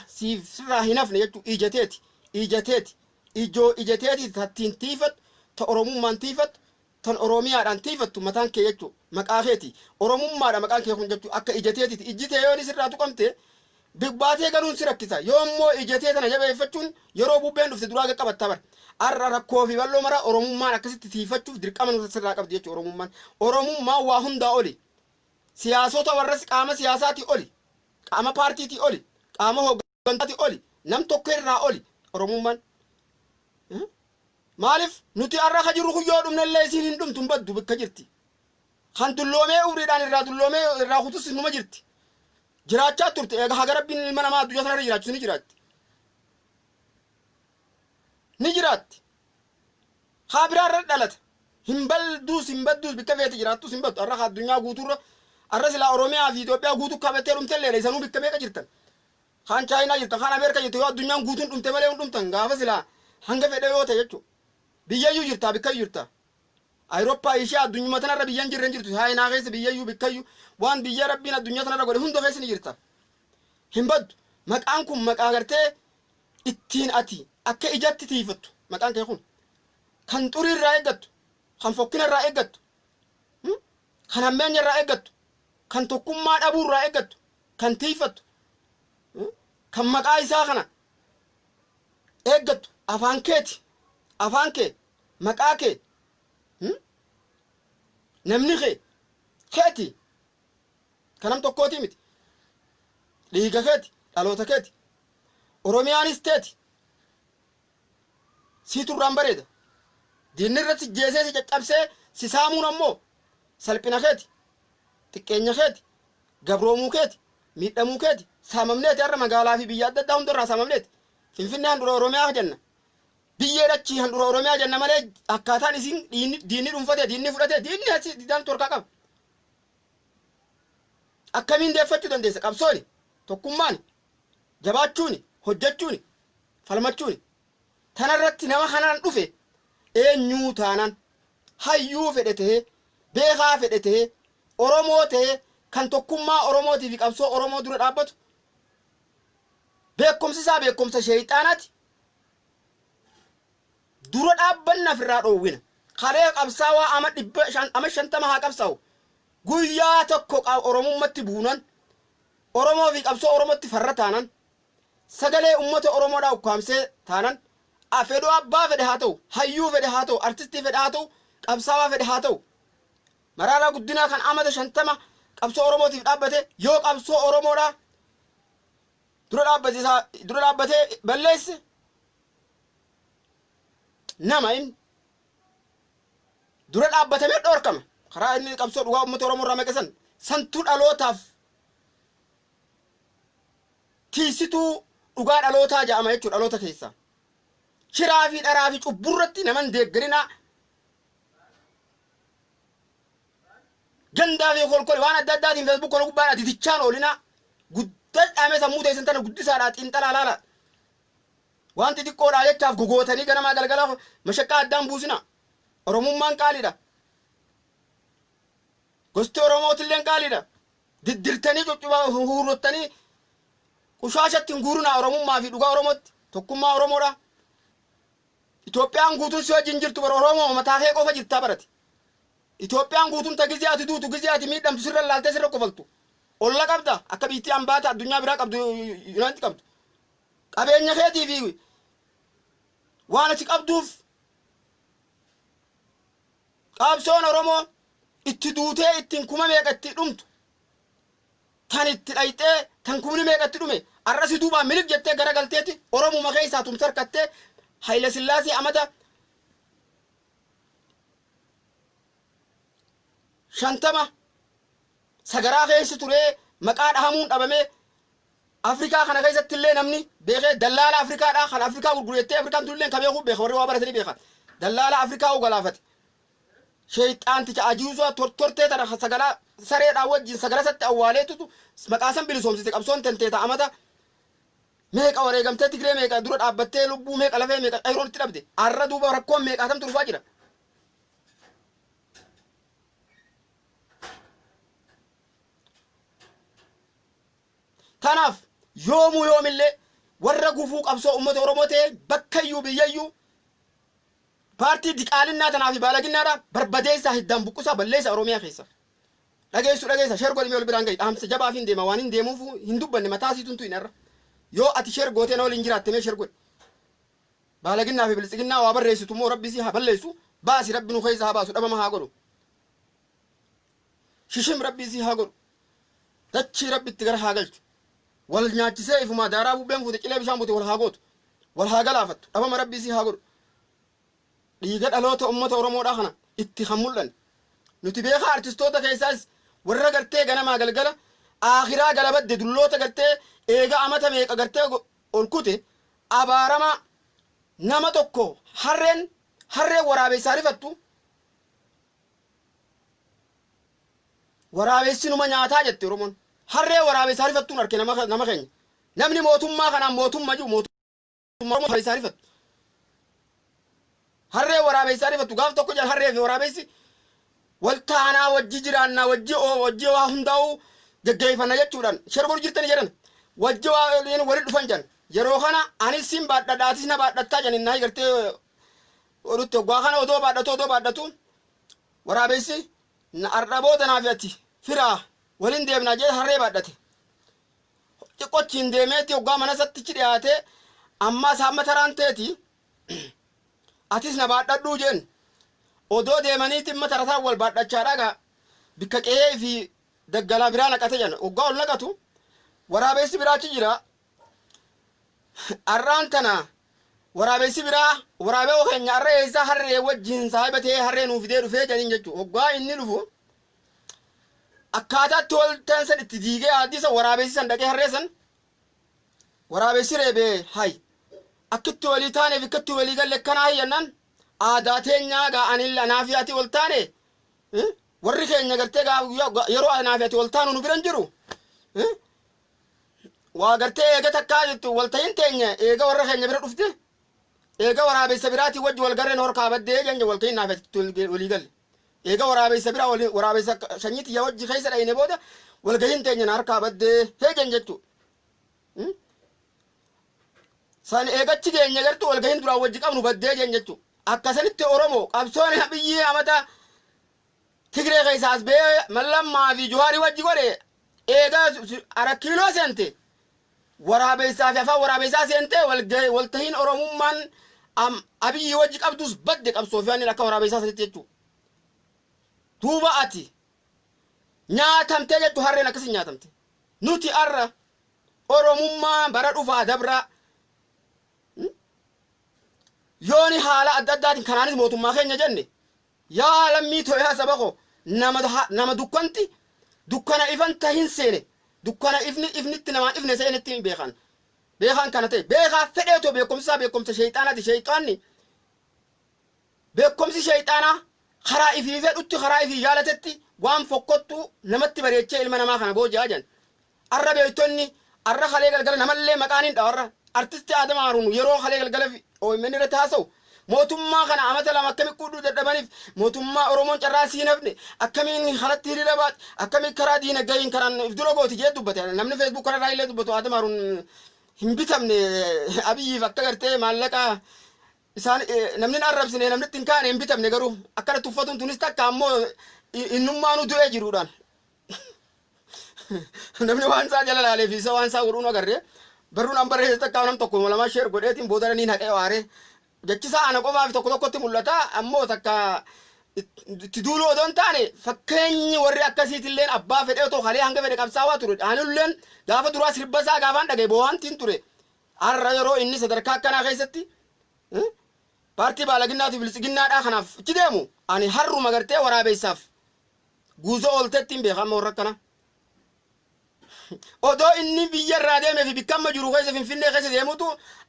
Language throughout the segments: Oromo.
siif sirraa hin hafne jechuu ija teeti. Ija teeti. Ijoo ija teeti tattiin tiifattu, ta Oromummaan tiifattu, tan Oromiyaadhaan tiifattu mataan kee jechuu maqaa keeti. Oromummaadha maqaan kee kun jechuu akka ija teetiiti. Ijji tee yoo sirraa tuqamte baatee galuun si rakkisa. Yoo immoo ija tee tana jabeeffachuun yeroo bubbeen dhufte duraa qaqqabatta bar. Har'a rakkoo fi bal'oo mara Oromummaan akkasitti tiifachuuf dirqama nurra sirraa qabdi jechuu Oromummaan. Oromummaan waa hundaa oli. Siyaasota warra qaama siyaasaatii oli. Qaama paartiitii oli. Qaama hooggantaatii oli. Nam tokko irraa oli. Oromummaan. Maaliif nuti har'a ka jirru kun yoo dhumne illee isiin hin dhumtu, hin baddu, bakka jirti. Kan dulloomee umriidhaan irraa dulloomee irraa kutus numa jirti. Jiraachaa turte egaa haga Rabbiin ilma namaa addunyaa tanarra jiraachisu ni jiraatti. Ni jiraatti. Haa biraa irra dhalata. Hin balduus hin badduus, bikka feete jiraattus hin baddu. Har'a ka addunyaa guutuurra, har'a silaa Oromiyaa fi Itoophiyaa guutuu qabattee dhumtelleedha, isanuu bikka meeqa jirtan. Kaan Chaayinaa jirtan, kaan Ameerikaa jirtan, yoo addunyaan guutuun dhumte malee hin dhumtan gaafa silaa hanga fedhe yoo ta'e jechuudha. Biyyayyuu jirtaa, bikkayyuu jirtaa. Awurooppaa, Ishiyaa, addunyuma tanarra biyya hin jirre hin jirtu. Chaayinaa keessa biyyayyuu, bikkayyuu, waan biyya Rabbiin addunyaa tanarra godhe hunda keessa ni jirta. Hin baddu. Maqaan kun maqaa gartee ittiin ati akka ijatti tiifattu maqaan kee kun. Kan xurii irraa eeggattu, kan fokkina irraa eeggattu, kan hammeenya irraa eeggattu, kan tokkummaa dhabuu irraa eeggattu, kan tiifattu, kan maqaa isaa kana eeggattu afaan keeti, afaan kee, maqaa kee, namni kee keeti, kan nam tokkootii miti, dhiiga keeti, dhaloota keeti, Oromiyaanis teeti. Siitu irraan bareeda. Diinni irratti si jeesee si caccabsee si saamuun ammoo salphina keeti, xiqqeenya keeti, gabroomuu keeti, miidhamuu keeti, saamamneeti. Har'a magaalaa fi biyya adda addaa hundarraa saamamneeti. Finfinnee handhuura Oromiyaa jenna. Biyyee dachii handhuura Oromiyaa jenna malee akkaataan isin diinni dhuunfate, diinni fudhate, diinni asii didaan torkaa qaba. Akkamiin deeffachuu dandeessa? Qabsooni, tokkummaani, jabaachuuni, hojjechuuni, falmachuuni. Tanarratti nama kanaan dhufe eenyuu taanaan, hayyuu fedhe tahee, beekaa fedhe tahee, Oromoo tahee, kan tokkummaa Oromootii fi qabsoo Oromoo dura dhaabbatu, beekumsi isaa beekumsa sheeyxaanaati. Dura dhaabbanna, ofirraa dhoowwina. Kalee qabsaawaa ama 500, ama 50 haa qabsaa'u. Guyyaa tokko Oromummatti buunan, Oromoo fi qabsoo Oromootti farra taanan, sagalee ummata Oromoodhaa ukkaamsee taanan, fedhuu abbaa fedhe haa ta'u, hayyuu fedhe haa ta'u, artistii fedhe haa ta'u, qabsaawaa fedhe haa ta'u. Maraaraa Guddinaa kan amata 50 qabsoo Oromootiif dhaabbate yoo qabsoo Oromoodhaa dura dhaabbate dura dhaabbatee balleesse, nama inni dura dhaabbatamee dhoorkama. Karaa inni qabsoo dhugaa uummata Oromoo irraa maqe san santuu dhalootaaf tiisituu dhugaa dhalootaa jedhama jechuudha dhaloota keessaa. Shiraa fi dharaa fi cubburratti naman deeggarinaa. Gandaa fi kolkole waan adda addaatiin Facebook kana gubbaan atitichaan oolinaa. Guddaa dhaamee sammuu teessan tana guddisaadhaa, xiinxalaa laala. Waan xixiqqoodhaa jechaaf gogootanii ganamaa galgala mashaqqaa addaan buusina. Oromummaan qaaliidha. Gosti Oromootilleen qaaliidha. Diddirtanii cuccubaa huurrottanii qushaashatti hin guurinaa Oromummaa fi dhugaa Oromootti. Tokkummaa Oromoodha. Itoophiyaan guutuun si wajjin jirtu bara Oromoo mataa kee qofa jirtaa barati. Itoophiyaan guutuun ta gizee ati duutu, gizee ati miidhamtu sirra laaltee sirra kofaltu. Olla qabda akka biittii ambaata addunyaa biraa qabdu, yuunaayitid qabdu. Qabeenya keetii fi waan ati qabduuf qabsoon Oromoo itti duutee ittiin kuma meeqa itti dhumtu, tan itti dhayxee tan kumni meeqa itti dhume, har'a si duubaan milik jettee gara galteeti Oromuma keessaa tumsa harkattee Hayila Sillaasee amata 50 sagaraa keessa turee maqaa dhahamuun dhabamee, Afrikaa kana keessatti illee namni beekee dallaala Afrikaadhaa kan Afrikaa gurguru jettee Afrikaan tunillee kan beekuu beeka, warri waa baratanii beeka, dallaala Afrikaa ugalaafate. Sheeyxaanticha ajuuzaa tortortee tana sagalaa sareedhaa wajjin sagala isatti awwaaleetutu maqaa san bilisoomsite. Qabsoon tentee ta amata meeqa wareegamtee, Tigree meeqa dura dhaabbattee, lubbuu meeqa, lafee meeqa qeerroon itti dhabde, arra duuba rakkoon meeqaatamtu dhufaa jira. Tanaaf yoomuu yoomillee Warra gufuu qabsoo uummata Oromoo ta'e bakkayyuu biyyayyuu paartii diqaalinnaa tanaa fi baalaginnaadha barbadeessaa, hiddaan buqqusaa, balleessa Oromiyaa keessa. Dhageessu dhageessa, share godhimee ol biraan gahi. Dhaamsa jabaaf hin deema, waan hin deemuuf hin dubbanne mataa siitu hin irra. Yoo ati share gootee na waliin jiraatte, mee share godhi. Baalaginnaa fi biltsiginnaa waa barreessitu immoo Rabbi si haa balleessu, baasi, Rabbi nu keessa haa baasu, dhabama haa godhu. Shishim Rabbi si haa godhu. Dachii Rabbi itti gara haa galchu. Wal nyaachisee ifumaa daaraa bubbeen fuute, cilee bishaan buute wal haa gootu. Wal haa galaafattu. Dhabama Rabbi si haa godhu. Dhiiga dhaloota uummata Oromoodhaa kana itti kan mul'anne. Nuti beekaa artistoota keessaas warra gartee ganamaa galgala aakiraa galabadde, dulloota gartee eega amata meeqa gartee ol kute abaaramaa nama tokko harreen waraabessaa rifattu, waraabessi numa nyaataa jette Oromoon. Harree waraabessaa rifattuun arke nama keenya. Namni mootummaa kanaan mootummaa jiru, mootummaa waraabessaa rifattu. Harree waraabessaa rifattu gaaf tokko jedhan, harree fi waraabessi wal taanaa wajji jiraannaa, wajji waa hundaa'uu geggeeffanna jechuudhaan share godhu jirtani jedhan, wajji waa walitti dhufan jedhan. Yeroo kana anis sin baadhadha, atis na baadhattaa jedhan. Innaa gartee odutti waggaa kana odoo baadhatu waraabessi arra booda naaf ati firaa waliin deemnaa jedhe, harree baadhate. Xiqqochiin deemeeti waggaa mana isatti dhiyaate, ammas hamma taraan teeti, atis na baadhadhuu jeen. Odoo deemaniiti imma tarataan wal baadhachaa dhagaa bikka qe'ee fi daggalaa biraa naqate jedhan. Waggaa ol naqatu waraabessi biraachi jira. Arraan tana waraabessi biraa, waraabee keenya arra eessaa harree wajjin saahiba ta'ee harree nuu fidee dhufee jedhaniin jechuudha. Waggaa inni dhufu akkaataatti wal ta'an san itti diigee haaddisa waraabessi san dhaqee harree san waraabessi reebee, hay, akkitti walii taaneef akkatti walii galle akkanaa hiyyannaan aadaa teenyaa gaa ani anaa fi ati wal taane, warri keenya gartee gaa yeroo anaa fi ati wal taanu nu biran jiru, waa gartee eega takkaa jettu wal ta'in teenya eega warra keenya bira dhufte, eega waraabessa biraatii wajji wal garreen horkaa baddee jenya. Wal ta'in naaf ati walii galle eega waraabessa biraa waraabessa sanyii tiyya wajji keessa dhayine booda wal gahin teenya na harkaa baddee heejan jechuu. San eegachi keenya gartuu wal gahin duraan wajji qabnu baddee jen jechuu. Akkasanitti Oromoo qabsoon biyyi amata Tigree keessaa as ba'ee Mallammaa fi Juhaarii wajji godhe eegaa Arakiiloo seente, waraabessaa fi afaan waraabessaa seente, waltahiin Oromummaan Abiyyi wajji qabdus badde, qabsoo fi akka waraabessaa sanitti jechuu. Duuba ati nyaatamtee jechuu, harreen akkasii nyaatamte. Nuti arra Oromummaa bara dhufaa dabraa yooni haala adda addaatiin kanaanis mootummaa keenya jenne, yaa lammii too, yaa saba koo, nama dukkanti dukkana ifan tahin seene, dukkana ifni ifnitti namaan ifne seenetti beekan, beekaan kana ta'e beekaa fedheetoo beekumsi isaa beekumsa sheeyxaanaati. Sheeyxaanni beekumsi sheeyxaanaa karaa ifii fedhutti, karaa ifii jaalatetti waan fokkottuu namatti bareechee ilma namaa kana booji'aa jedhan. Arra beektonni arra kalee galgala namallee maqaan hin dhawarra artisti Adam Haruun yeroo kalee galgala OMN irratti haasa'u, mootummaa kana amata 2 akkamiin qudhuu dadhabaniif, mootummaa Oromoon carraa siin hafne akkamiin kanatti hiriira baate, akkamiin karaa diinagdeen kanaan if dura gooti jee dubbate. Namni Facebook kanarraa illee dubbatu Adam Haruun hin bitamne Abiyyiif, akka gartee maallaqa isaan namni hin arrabsine, namni itti hin kaane, hin bitamne. Garuu akkana tuffatuun tunis takka ammoo innummaanuu du'ee jiruudhaan namni waan isaa jala laalee fi isa waan isaa godhuun agarre. Barruun an barreesse takka nam tokko lama share godheetiin booda niin haqee waaree jechisaa ana qofaaf tokko tokkotti mul'ata. Ammoo takka itti duuluu odoo hin taane, fakkeenyi warri akkasiitilleen abbaa fedhee otoo kalee hanga fedhe qabsaawaa ture. Anilleen gaafa duraa sirba isaa gaafaan dhagaye boo'aantiin ture. Har'a yeroo inni sadarkaa akkanaa keessatti paartii baalaginnaatiif biltsiginnaadhaa kanaaf itti deemu, ani harruma gartee waraabeessaaf guuzoo ooltetti hin beeka. Amma warra akkana odoo inni biyya irraa deemee fi bikka amma jiru keessa Finfinnee keessa deemutu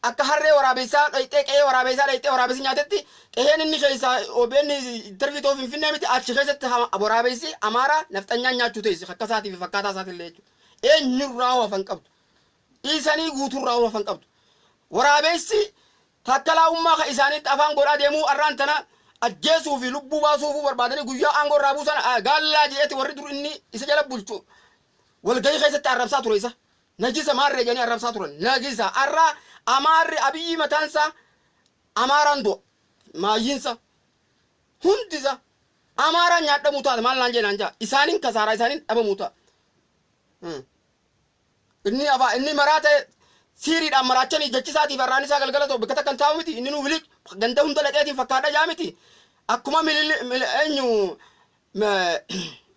akka harree waraabessaa dhayxee, qe'ee waraabessaa dhayxee waraabessi nyaatetti, qe'een inni keessa OBN interview ta'uu Finfinnee miti, achi keessatti waraabessi Amaaraa nafxanyaan nyaachuu teessi akka isaatii fi fakkaataa isaatillee jechuudha. Eenyurraa hoo hafan qabdu? Dhiisanii guuturraa hoo hafan qabdu? Waraabessi takkalaa ummaa ka isaaniitti afaan godhaa deemuu arraan tana ajjeesuu fi lubbuu baasuufuu barbaadanii guyyaa aangoo irraa buusan gaallaa je'eeti warri dur inni isa jala bulchu walgahii keessatti arrabsaa ture isa. Najisa maarree jedhanii arrabsaa turan. Najisa arraa Amaarri Abiyyi mataansaa Amaaraan du'a. Maayyiinsa hundisa Amaaraan nyaadhamuu taata maal naan jee naan jaa. Isaaniin kasaaraa isaaniin dhabamuu ta'a. Inni afaa inni maraa ta'e siiriidhaan maraachanii jechi isaatiif arraan isaa galgala ta'u bakka takka hin taa'u miti. Inni nuu biliq ganda hunda dhaqeetiin fakkaadha jaa miti. Akkuma milili eenyu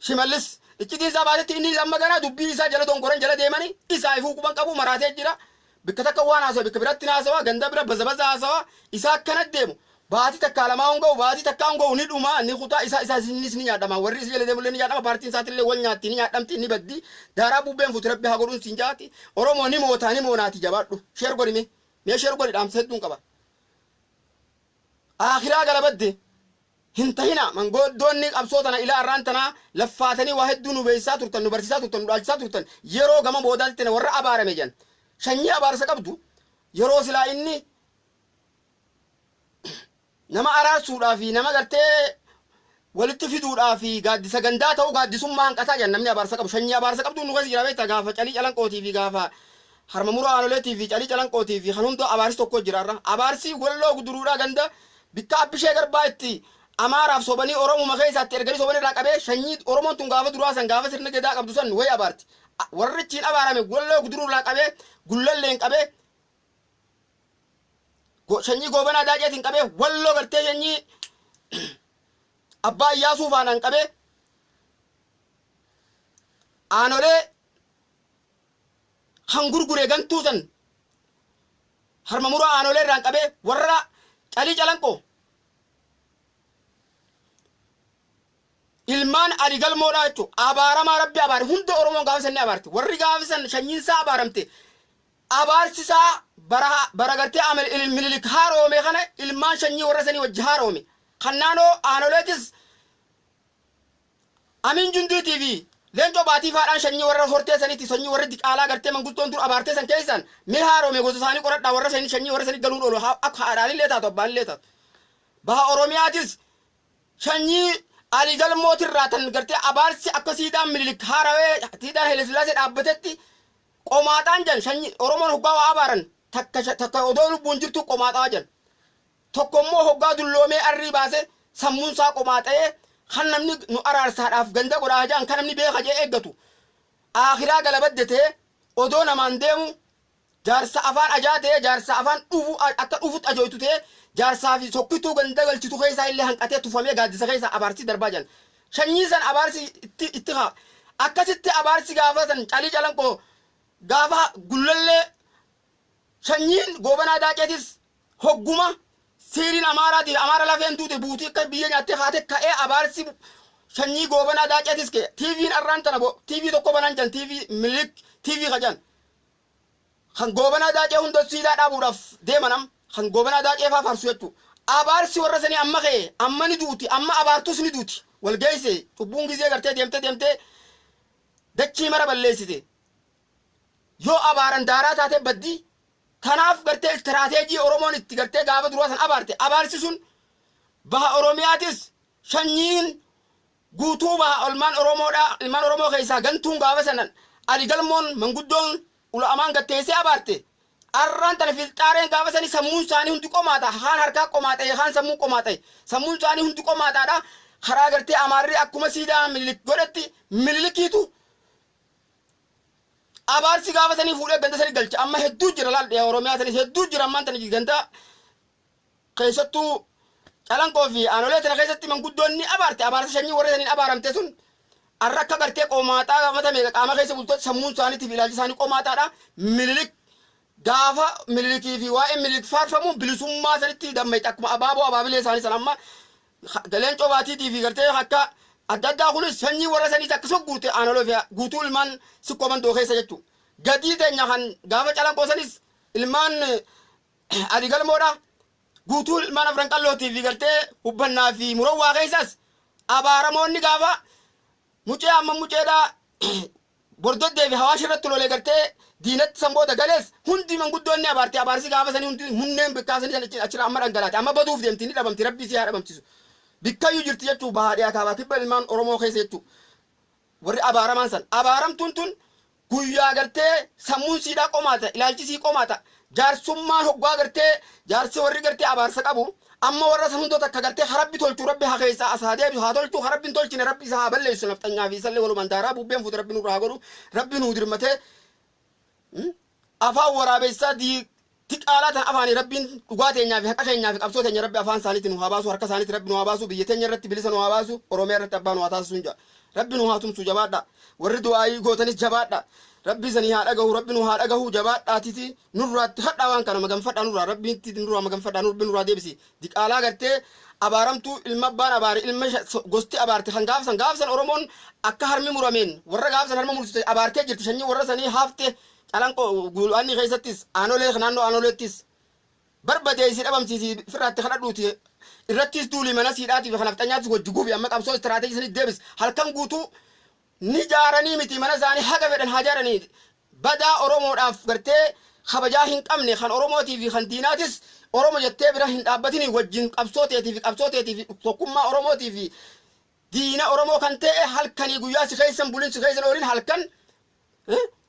Shimallis iccitiin isaa baatetti inni amma ganaa dubbii isaa jala dongoran jala deemanii isaa ifuu quban qabu maraatee jira. Bikka takka waan haasawa bikka biratti haasawa ganda bira baza baza haasawa isaa akkana deemu. Baatii takkaa lamaa honga'u baatii takkaa honga'u ni dhuma ni kutaa isaa isaa innis ni nyaadhama warri isa jala deemullee ni nyaadhama paartiin isaatillee wal nyaatti ni nyaadhamti ni baddi daaraa bubbeen fuuti rabbi haa godhuun siin jaati Oromoo ni mootaa ni moonaati jabaadhu share godhi mee mee share godhi dhaamsa hedduun qaba. Aakhiraa gala badde hin tahina mangooddoonni qabsoo tana ilaa arraan tanaa laffaatanii waa hedduu nu beeysisaa turtan nu barsiisaa turtan nu dhaalchisaa turtan yeroo gama boodaatti warra abaarame jan shanyii abaarsa qabdu yeroo silaa inni nama araarsuudhaa fi nama gartee walitti fiduudhaa fi gaaddisa gandaa ta'uu gaaddisummaa hanqataa jedhan namni abaarsa qabu shanyii abaarsa qabdu nu keessa jira beektaa gaafa calii calanqootii fi gaafa harma muraa aanoleetii fi calii calanqootii fi kan hunda abaarsi tokko jira irra abaarsi walloo guduruudhaa ganda bikka abbishee garbaa itti amaaraaf sobanii oromuma keessaatti erganii sobanii irraa qabee shanyii oromoon tun gaafa duraa san gaafa sirna gadaa qabdu san wayi abaarti warrichiin abaarame walloo guduruu irraa qabee gullalleen qabee Sanyii Goobanaa Daaceetiin qabee Walloo gartee sanyii Abbaa Iyyaasuu faanaan qabee aanolee kan gurgure gantuu san harma muraa aanolee irraan qabee warra calii calanqoo ilmaan Ali Galmoodhaa jechuun abaaramaa rabbi abaare hunda Oromoon gaafa san ni abaarte warri gaafa san sanyiinsaa abaaramte Abaarsi isaa bara bara gartee Amel Minilik haaroome kana ilmaan shanyii warra sanii wajji haaroome. Kan naanoo aanoleetis Amin Jundiitii fi Leencoo Baatii faadhaan shanyii warra hortee saniiti sanyii warra diqaalaa gartee manguddoon dur abaartee san keessaan mee haaroome gosa isaanii qoradhaa warra sanii shanyii warra sanii galuun oolu akka haadhaanillee taatu abbaanillee taatu. Baha Oromiyaatis Shanyii Ali Galmootirraa tan gartee abaarsi akka siidaan Minilik haarawee siidaan Haile dhaabbatetti Qomaaxaan jan shanyi Oromoon hoggaa waa abaaran takka takka odoo lubbuun jirtuu qomaaxaa jan. Tokko immoo hoggaa dulloomee arrii baase sammuun isaa qomaaxa'ee kan namni nu araarsaadhaaf ganda godhaa jaan kan namni beeka jee eeggatu. Aakhiraa gala badde ta'ee odoo namaan deemu jaarsa afaan ajaa ta'ee jaarsa afaan dhufu akka dhufutti ajooytu ta'ee jaarsaa fi sokkituu ganda galchitu keessaa illee hanqatee tufamee gaaddisa keessaa abaarsi darbaa jan. Shanyii san abaarsi itti itti haa. Akkasitti abaarsi gaafa san calii calanqoo gaafa gullallee shanyiin goobanaa daaceetis hogguma siiriin amaaraatii amaara lafeen duute buutii akka biyya nyaattee kaate ka'ee abaarsi shanyii goobanaa daaceetis ka'e. TVn arraan tana TV tokko banan jan TV Minilik TV kajan. Kan Goobanaa Daacee hunda siidaa dhaabuudhaaf deeman am kan Goobanaa Daacee faa faarsu jechuu. Abaarsi warra sanii amma ka'e amma ni duuti amma abaartus ni duuti. Wal geesse cubbuun gizee gartee deemtee deemtee dachii mara balleessite. Yoo abaaran daaraa taatee baddi. Tanaaf gartee istiraateejii Oromoon itti gartee gaafa duraa san abaarte. Abaarsi sun baha Oromiyaatis shanyiin Guutuu baha olmaan Oromoodhaa ilmaan Oromoo keessaa gantuun gaafa sana Ali Galmoon manguddoon ula'amaan gad teessee abaarte. Arraan tana filxaareen gaafa sanii sammuun isaanii hundi qomaaxa kaan harkaa qomaaxa'e kaan sammuun qomaaxa'e sammuun isaanii hundi qomaaxaadha. Karaa gartee Amaarri akkuma siidaa Minilik godhetti Minilikiitu abaarsi gaafa sanii fuudhee ganda sanii galche. Amma hedduu jira laal dhiha Oromiyaa sanis hedduu jira ammaan tana ganda keessattuu Calanqoo fi aanolee tana keessatti manguddoon ni abaarte abaarsa sanyii warra saniin abaaramte sun arra akka gartee qomaaxaa mata meeqa qaama keessa bultoota sammuun isaaniitiif ilaalchi isaanii qomaaxaadha. Minilik gaafa Minilikii fi waa'ee Minilik faarfamu bilisummaa sanitti dammayxe akkuma abaaboo abaabilee isaanii san amma Leencoo Baatiitii fi gartee akka adda addaa kunis sanyii warra saniis akkasuma guute aanolee fi guutuu ilmaan Sikkoo Mandoo keessa jechuudha. Gadii teenya kan gaafa Calanqoo sanis ilmaan Ali Galmoodha. Guutuu ilmaan Afran Qallootii fi gartee hubbannaa fi murawwaa keessas abaaramoonni gaafa mucee amma muceedha bordoddee fi hawaash irratti lolee gartee diinatti san booda galees hundi manguddoonni abaarte abaarsi gaafa sanii hundi munneen bikkaa sanii san achirra amma dhangalaate amma baduuf deemti ni dhabamti rabbii si haa dhabamsiisu bikkayyuu jirti jechuu bahaa dhiyaa kaabaa kibba ilmaan Oromoo keessa jechuu warri abaaramaan san abaaramtuun tun Guyyaa gartee sammuun siidhaa qomaata, ilaalchi sii qomaata. Jaarsummaan hoggaa gartee jaarsi warri gartee abaarsa qabu amma warra san hunda takka gartee ha Rabbi tolchu, Rabbi ha keessaa as haa deebisu, haa tolchu, ha Rabbi hin tolchine Rabbi isa haa balleessu. Nafxanyaa fi isallee walumaan daaraa bubbeen fuute Rabbi nurraa haa godhu. Rabbi nuu dirmatee afaan waraabessaa diqaalaa tan afaanii Rabbiin dhugaa teenyaa fi haqa keenyaa fi qabsoo teenya Rabbi afaan isaaniitti nu haa baasu, harka isaaniitti Rabbi nu haa baasu, biyya teenya irratti bilisa nu haa baasu, Oromiyaa irratti abbaa nu haa taasisuun ja'a. Rabbi nu haa tumsu. Jabaadha. Warri du'aayii gootanis jabaadha. Rabbi isanii haa dhagahu, Rabbi nu haa dhagahu. Jabaadhaatiti nurraatti hadhaa waan kana maganfadhaa nurraa, Rabbiitti nurraa maganfadhaa, Rabbi nurraa deebisi. Diqaalaa gartee abaaramtuu ilma abbaan abaare, ilma gosti abaarte kan gaafsan gaafsan Oromoon akka harmi murameen warra gaafsan harma mursite abaartee jirti. Sanyii warra sanii hafte Calanqoo guulaanni keessattis, Aanolee, naannoo Aanoleettis barbadeessi, dhabamsiisi, firraatti kadhadhuuti irrattis duuli, mana siidhaatii fi kan nafxanyaattis wajji gubi. Amma qabsoo istiraateejii sanitti deebis. Halkan guutuu ni jaaranii miti, mana isaanii haga fedhan haa jaaranii. Badaa Oromoodhaaf gartee kabajaa hin qabne kan Oromootii fi kan diinaatis Oromo jettee bira hin dhaabbatini. Wajjin qabsoo teetii fi qabsoo teetii fi tokkummaa Oromootii fi diina Oromoo kan ta'e halkanii guyyaa si keessan bulin, si keessan oolin, halkan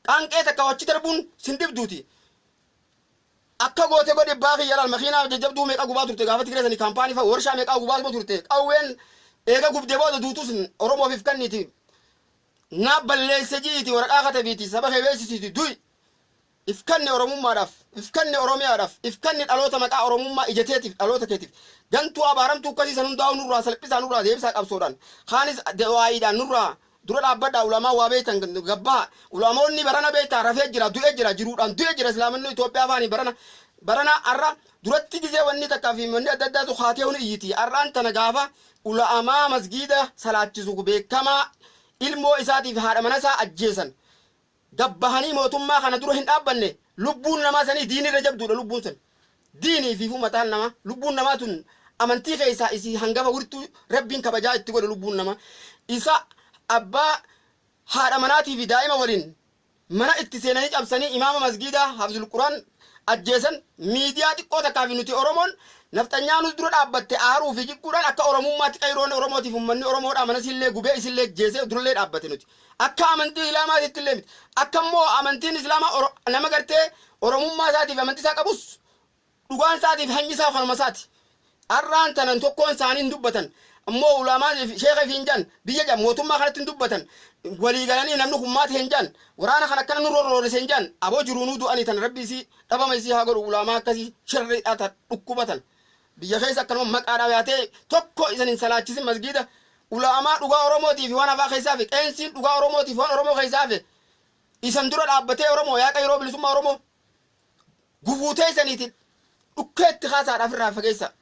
qaanqee takka wachi darbuun sin dhibduuti. Akka goote godhi baa kiyya laal. Makiinaa jajjabduu meeqa gubaa turte gaafa Tigree sanii, kaampaanii fa'a warshaa meeqaa gubaa turte. Qawween eega gubdee booda duutus Oromoof kanniiti. Naa balleesse jiiti, waraqaa katabiiti, saba kee beeksisiiti, du'i. If kanni Oromummaadhaaf, if kanni Oromiyaadhaaf, if kanni dhaloota maqaa Oromummaa ijateetiif, dhaloota keetiif. Gantuu abaaramtuu akkasii san hundaa'uu nurraa salphisaa, nurraa deebisaa qabsoodhaan. Kaanis du'aayiidhaan nurraa dura dhaabbadhaa. Ulamaa waa beektan gabbaa. Ulamoonni barana beektaa rafee jira, du'ee jira, jiruudhaan du'ee jira. Islaaminni Itoophiyaa faani barana barana har'a duratti gizee wanni takkaa fi wanni adda addaatu kaatee huni iyyiti. Har'aan tana gaafa ulamaa masgiida salaachisu beekamaa ilmoo isaatiif haadha mana isaa ajjeesan gabbahanii mootummaa kana dura hin dhaabbanne. Lubbuun namaa sanii diinii irra jabduudha. Lubbuun san diinii fi mataan namaa, lubbuun namaa tun amantii keessaa isii hangafa wirtuu Rabbiin kabajaa itti godhe. Lubbuun namaa isa abbaa haadha manaatii fi daa'ima waliin mana itti seenanii cabsanii imaama masgiidaa hafizul Quraan ajjeesan miidiyaa xiqqoo takkaa fi nuti Oromoon nafxanyaa nus dura dhaabbatte aaruu fi jigguudhaan akka Oromummaatti qayroon Oromootiif uummanni Oromoodhaa mana isillee gubee isillee jeesee durallee dhaabbate. Nuti akka amantii Islaamaatitti illee miti. Akka immoo amantiin Islaamaa nama gartee Oromummaa isaatiif amantii isaa qabus dhugaan isaatiif hanyi isaa kanuma isaati. Har'aan tanan tokkoon isaanii hin dubbatan. Ammoo ulamaan sheekha fi hin jan biyya jan mootummaa kanatti hin dubbatan. Walii galanii namni kun maata hin jan, waraana kan akkana nu rorroorrise hin jan. Aboo jiruunuu du'anii tan Rabbi isii dhabama isii haa godhu. Ulamaa akkasii shirriidhaa ta dhukkubatan biyya keessa akkanuma maqaadhaa yaatee tokko isan hin salaachisin masgiida. Ulamaa dhugaa Oromootii fi waan hafaa keessaa fi qeensiin dhugaa Oromootii fi waan Oromoo keessaa hafe isan dura dhaabbatee Oromoo yaa qayroo bilisummaa Oromoo gufuutee isaniitiin dhukkeetti kaasaadhaaf irraa fageessa.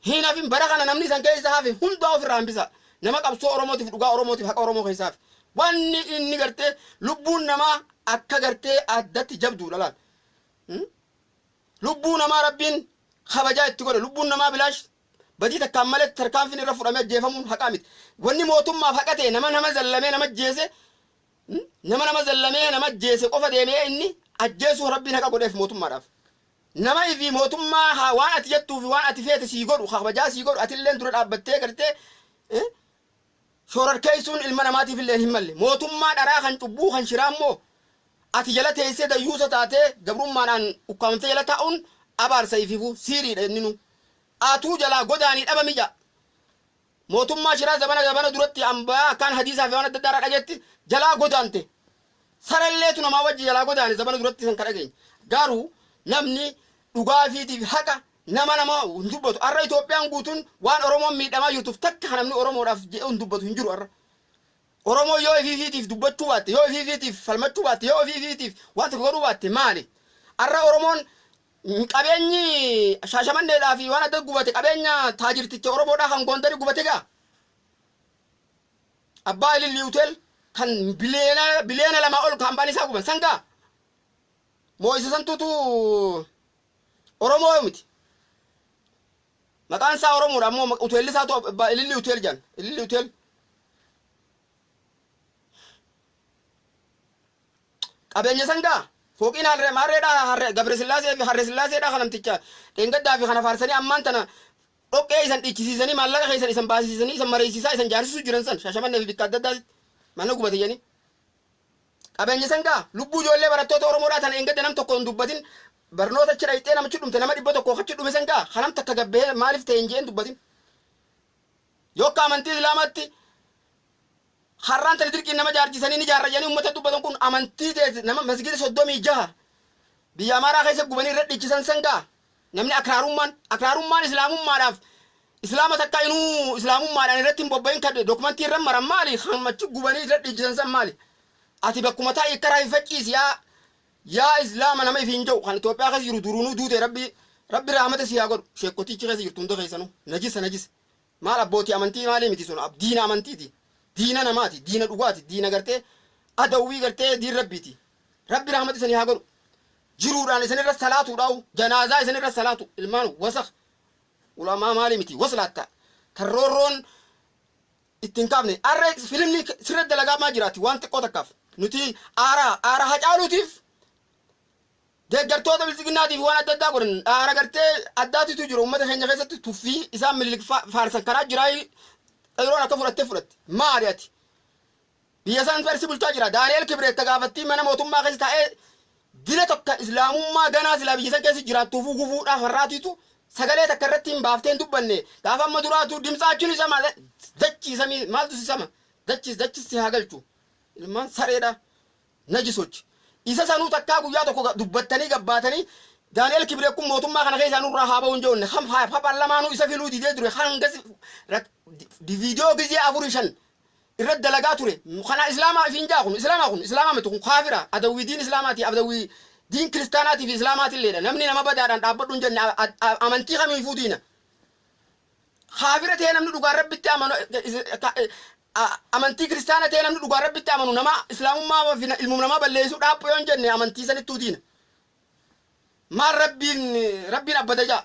Hin hafin bara kana namni isan keessa hafe hundaa ofirraa hambisa. Nama qabsoo Oromootiif, dhugaa Oromootiif, haqa Oromoo keessa hafe. Wanni inni gartee lubbuun namaa akka gartee addatti jabduudha laal. Lubbuu namaa Rabbiin kabajaa itti godhe. Lubbuun namaa bilaash badii takkaan malee tarkaanfiin irra fudhamee ajjeefamuun haqaa miti. Wanni mootummaaf haqa ta'e nama nama zallamee nama ajjeese, nama nama zallamee nama ajjeese qofa deemee inni ajjeesuu Rabbiin haqa godheef mootummaadhaaf. Nama ifii mootummaa waan ati jettuu fi waan ati feete sii godhu, kabajaa sii godhu, atilleen dura dhaabbattee gartee shoorarkeessuun ilma namaatiif illee hin malle. Mootummaa dharaa kan cubbuu kan shiraa immoo ati jala teessee dayyuusa taatee gabrummaadhaan ukkaamamtee jala taa'uun abaarsa ifiifuu siiriidha inni nu. Atuu jalaa godaanii dhaba mija. Mootummaa shiraa zabana zabana duratti ambaa akkaan hadiisaa fi waan adda addaa irraa dhageetti jalaa godaante. Sarelleetu namaa wajji jalaa godaane zabana duratti san ka dhageenye. Garuu namni dhugaa fiitiif haqa nama nama hin dubbatu. Har'a Itoophiyaan guutuun waan Oromoon miidhamaa jirtuuf takka kan namni Oromoodhaaf jedhee hin dubbatu hin jiru har'a. Oromoon yoo ifii fiitiif dubbachuu baatte, yoo ifii fiitiif falmachuu baatte, yoo ifii fiitiif waan tokko godhuu baatte maali? Har'a Oromoon qabeenyi Shaashamanneedhaa fi waan adda gubate qabeenya taajirticha Oromoodhaa kan Gondari gubate gaa. Abbaa Ilillii Hotel kan biliyoona biliyoona 2 ol kaampaanii isaa guban san gaa. Moo isa santuutu Oromoo miti. Maqaan isaa Oromoodha ammoo hoteelli isaatu abbaa Ilillii Hotel jedhan. Ilillii Hotel. Qabeenya san gaa fooqiin harree maarreedhaa harree Gabre Sillaasee fi Harre Sillaaseedhaa kan namticha dheengaddaa fi kana faarsanii ammaan tana dhoqqee isan dhiichisiisanii maallaqa keessan isan baasisiisanii isan mareessisaa isan jaarsisuu jiran san Shaashamannee fi bikka adda addaatti mana gubate jedhanii. Qabeenya san ga'a. Lubbuu ijoollee barattoota Oromoodhaa tana eeggadde nam tokko hin dubbatin. Barnoota achi dhayxee namichi dhumte, nama 100 achi dhume san ga'a. Kanam takka gabbee maaliif ta'e hin jeen dubbatin. Yokka amantii Islaamaatti har'aan tani dirqiin nama jaarchisanii ni jaarra jedhanii uummata dubbatan kun, amantii teeti nama masgida 36 biyya Amaaraa keessa gubanii irra dhiichisan san ga'a. Namni akraarummaan Islaamummaadhaaf Islaama takka inuu Islaamummaadhaan irratti hin bobba'in kan dokumentii irra maran maali? Kan achi gubanii irra dhiichisan san maali? Ati bakkuma taa'ii karaa hin facciisi. Yaa Islaama nama ifiin jedhu kan Itoophiyaa keessa jiru, durunuu duute. Rabbi rahmata si haa godhu. Sheekotichi keessa jirtu hunda keessanuu najisa, najisa. Maal abbootii amantii maalii miti sun? Diina amantiiti, diina namaati, diina dhugaati, diina gartee adawwii gartee diin Rabbiiti. Rabbi rahmata isanii haa godhu. Jiruudhaan isinirra salaatuudhaawu, janaazaa isinirra salaatu. Ilmaan wasakh, ulamaa maalii miti, waslaatta tarroorroon ittiin kaafne. Arra filimni sirra dalagaa maa jiraati? Waan xiqqoo takkaaf nuti aara aara Hacaaluutiif, deeggartoota Biltsiginnaatiif waan adda addaa godhan. Aara gartee addaatitu jiru uummata keenya keessatti. Tuffii isaan Minilik faarsan karaa jiraa yeroon akka fudhattee fudhatte. Maali ati? Biyya isaan farsi bulchaa jira. Daani'el Kibreet gaafattii mana mootummaa keessa taa'ee dila tokko Islaamummaa ganaa silaa biyya san keessa jiraattuufuu gufuudhaaf har'aatiitu sagalee takka irratti hin baaftee hin dubbanne. Gaafa amma duraatu dimtsaachuun isa maal dachii samii maaltu si sama dachis dachis si haa galchu. Ilmaan sareedha, najisochi. Isa sanuu takkaa guyyaa tokko dubbattanii gabbaatanii Daani'el Kibreet kun mootummaa kana keessaa nurraa haa ba'u hin jenne. Kan paarlamaanuu isa filuu didee ture, hanga viidiyoo gizee afurii shan irratti dalagaa ture kana. Islaamaa ifiin jaa, kun Islaamaa, kun Islaamaa miti, kun kaafira, adawwii diin Islaamaati, adawwii diin kiristaanaatii fi Islaamaati illeedha. Namni nama badaadhaan dhaabbadhu hin jenne amantii kamiifuu diina. Kaafira ta'ee namni dhugaan Rabbitti amanu, amantii kiristaana ta'ee namni dhugaan Rabbitti amanu, nama Islaamummaa fi ilmuma namaa balleessuu dhaabbu yoo hin jenne, amantii sanittuu diina. Maal Rabbiin abbada jaa?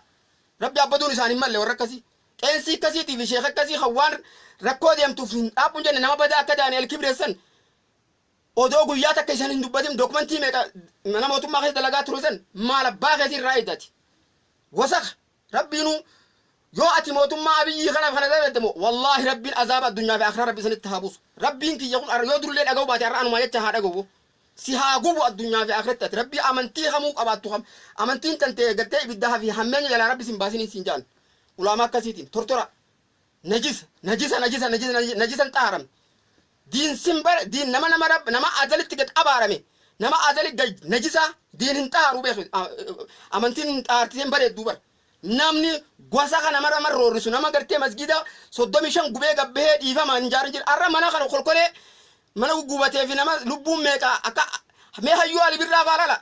Rabbi abbaduun isaan hin malle. Warra akkasii, qeensii akkasiitii fi sheeka akkasii kan waan rakkoo deemtuuf hin dhaabbu hin jenne, nama badaa akka Daani'el Kibreessan odoo guyyaa takka isan hin dubbatin dokumentii meeqa mana mootummaa keessa dalagaa ture san maal abbaa keetii irraa eeggati? Wasaka. Rabbiinuu yoo ati mootummaa Abiyyii kanaaf kana dalagde, wallaahi Rabbiin azaaba addunyaa fi akhiraa Rabbi isinitti haa buusu. Rabbiin kiyya kun yoo durullee dhaga'uu baate, har'a anumaa jecha haa dhaga'u. Si haa gubu addunyaa fi akhiratti. Ati Rabbii amantii kamuu qabaattu, kam amantiin tantee gartee ibiddaa fi hammeenya jalaa Rabbi sin baasiniin siin jaan. Ulaamaa akkasiitiin tortora, najisa, najisa, najisa, najisa, najisan xaaramne. Diin sin bare, diin nama nama rab nama azalitti gad abaarame, nama azali gad najisa. Diin hin xaaru beeku, amantiin hin xaartisee hin bareedduu bara. Namni gosa kana nama nama roorrisu, nama gartee masgida 35 gubee gabbahee dhiifamaan hin jaarin jira. Arra mana kana kolkolee mana guggubatee fi nama lubbuun meeqa akka mee hayyuu Ali Birraa faa lala.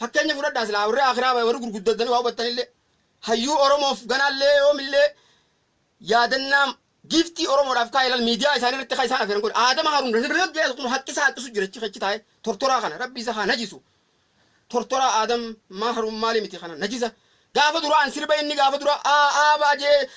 Fakkeenya fudhadhaa, silaa warri akiraa warri gurguddatanii waa hubattanillee hayyuu Oromoof ganaallee yoomillee yaadannaa giiftii Oromoodhaaf kaa'e ilal. Miidiyaa isaanii irratti kan isaan afeeran godhe Aadama Haruun kun haqqisa haqqisu jira achi taa'e. Tortoraa kana Rabbi isa haa najisu. Tortoraa Aadam maa Haruun maali miti kana, najisa. Gaafa dura an sirba inni gaafa dura aa aa baajee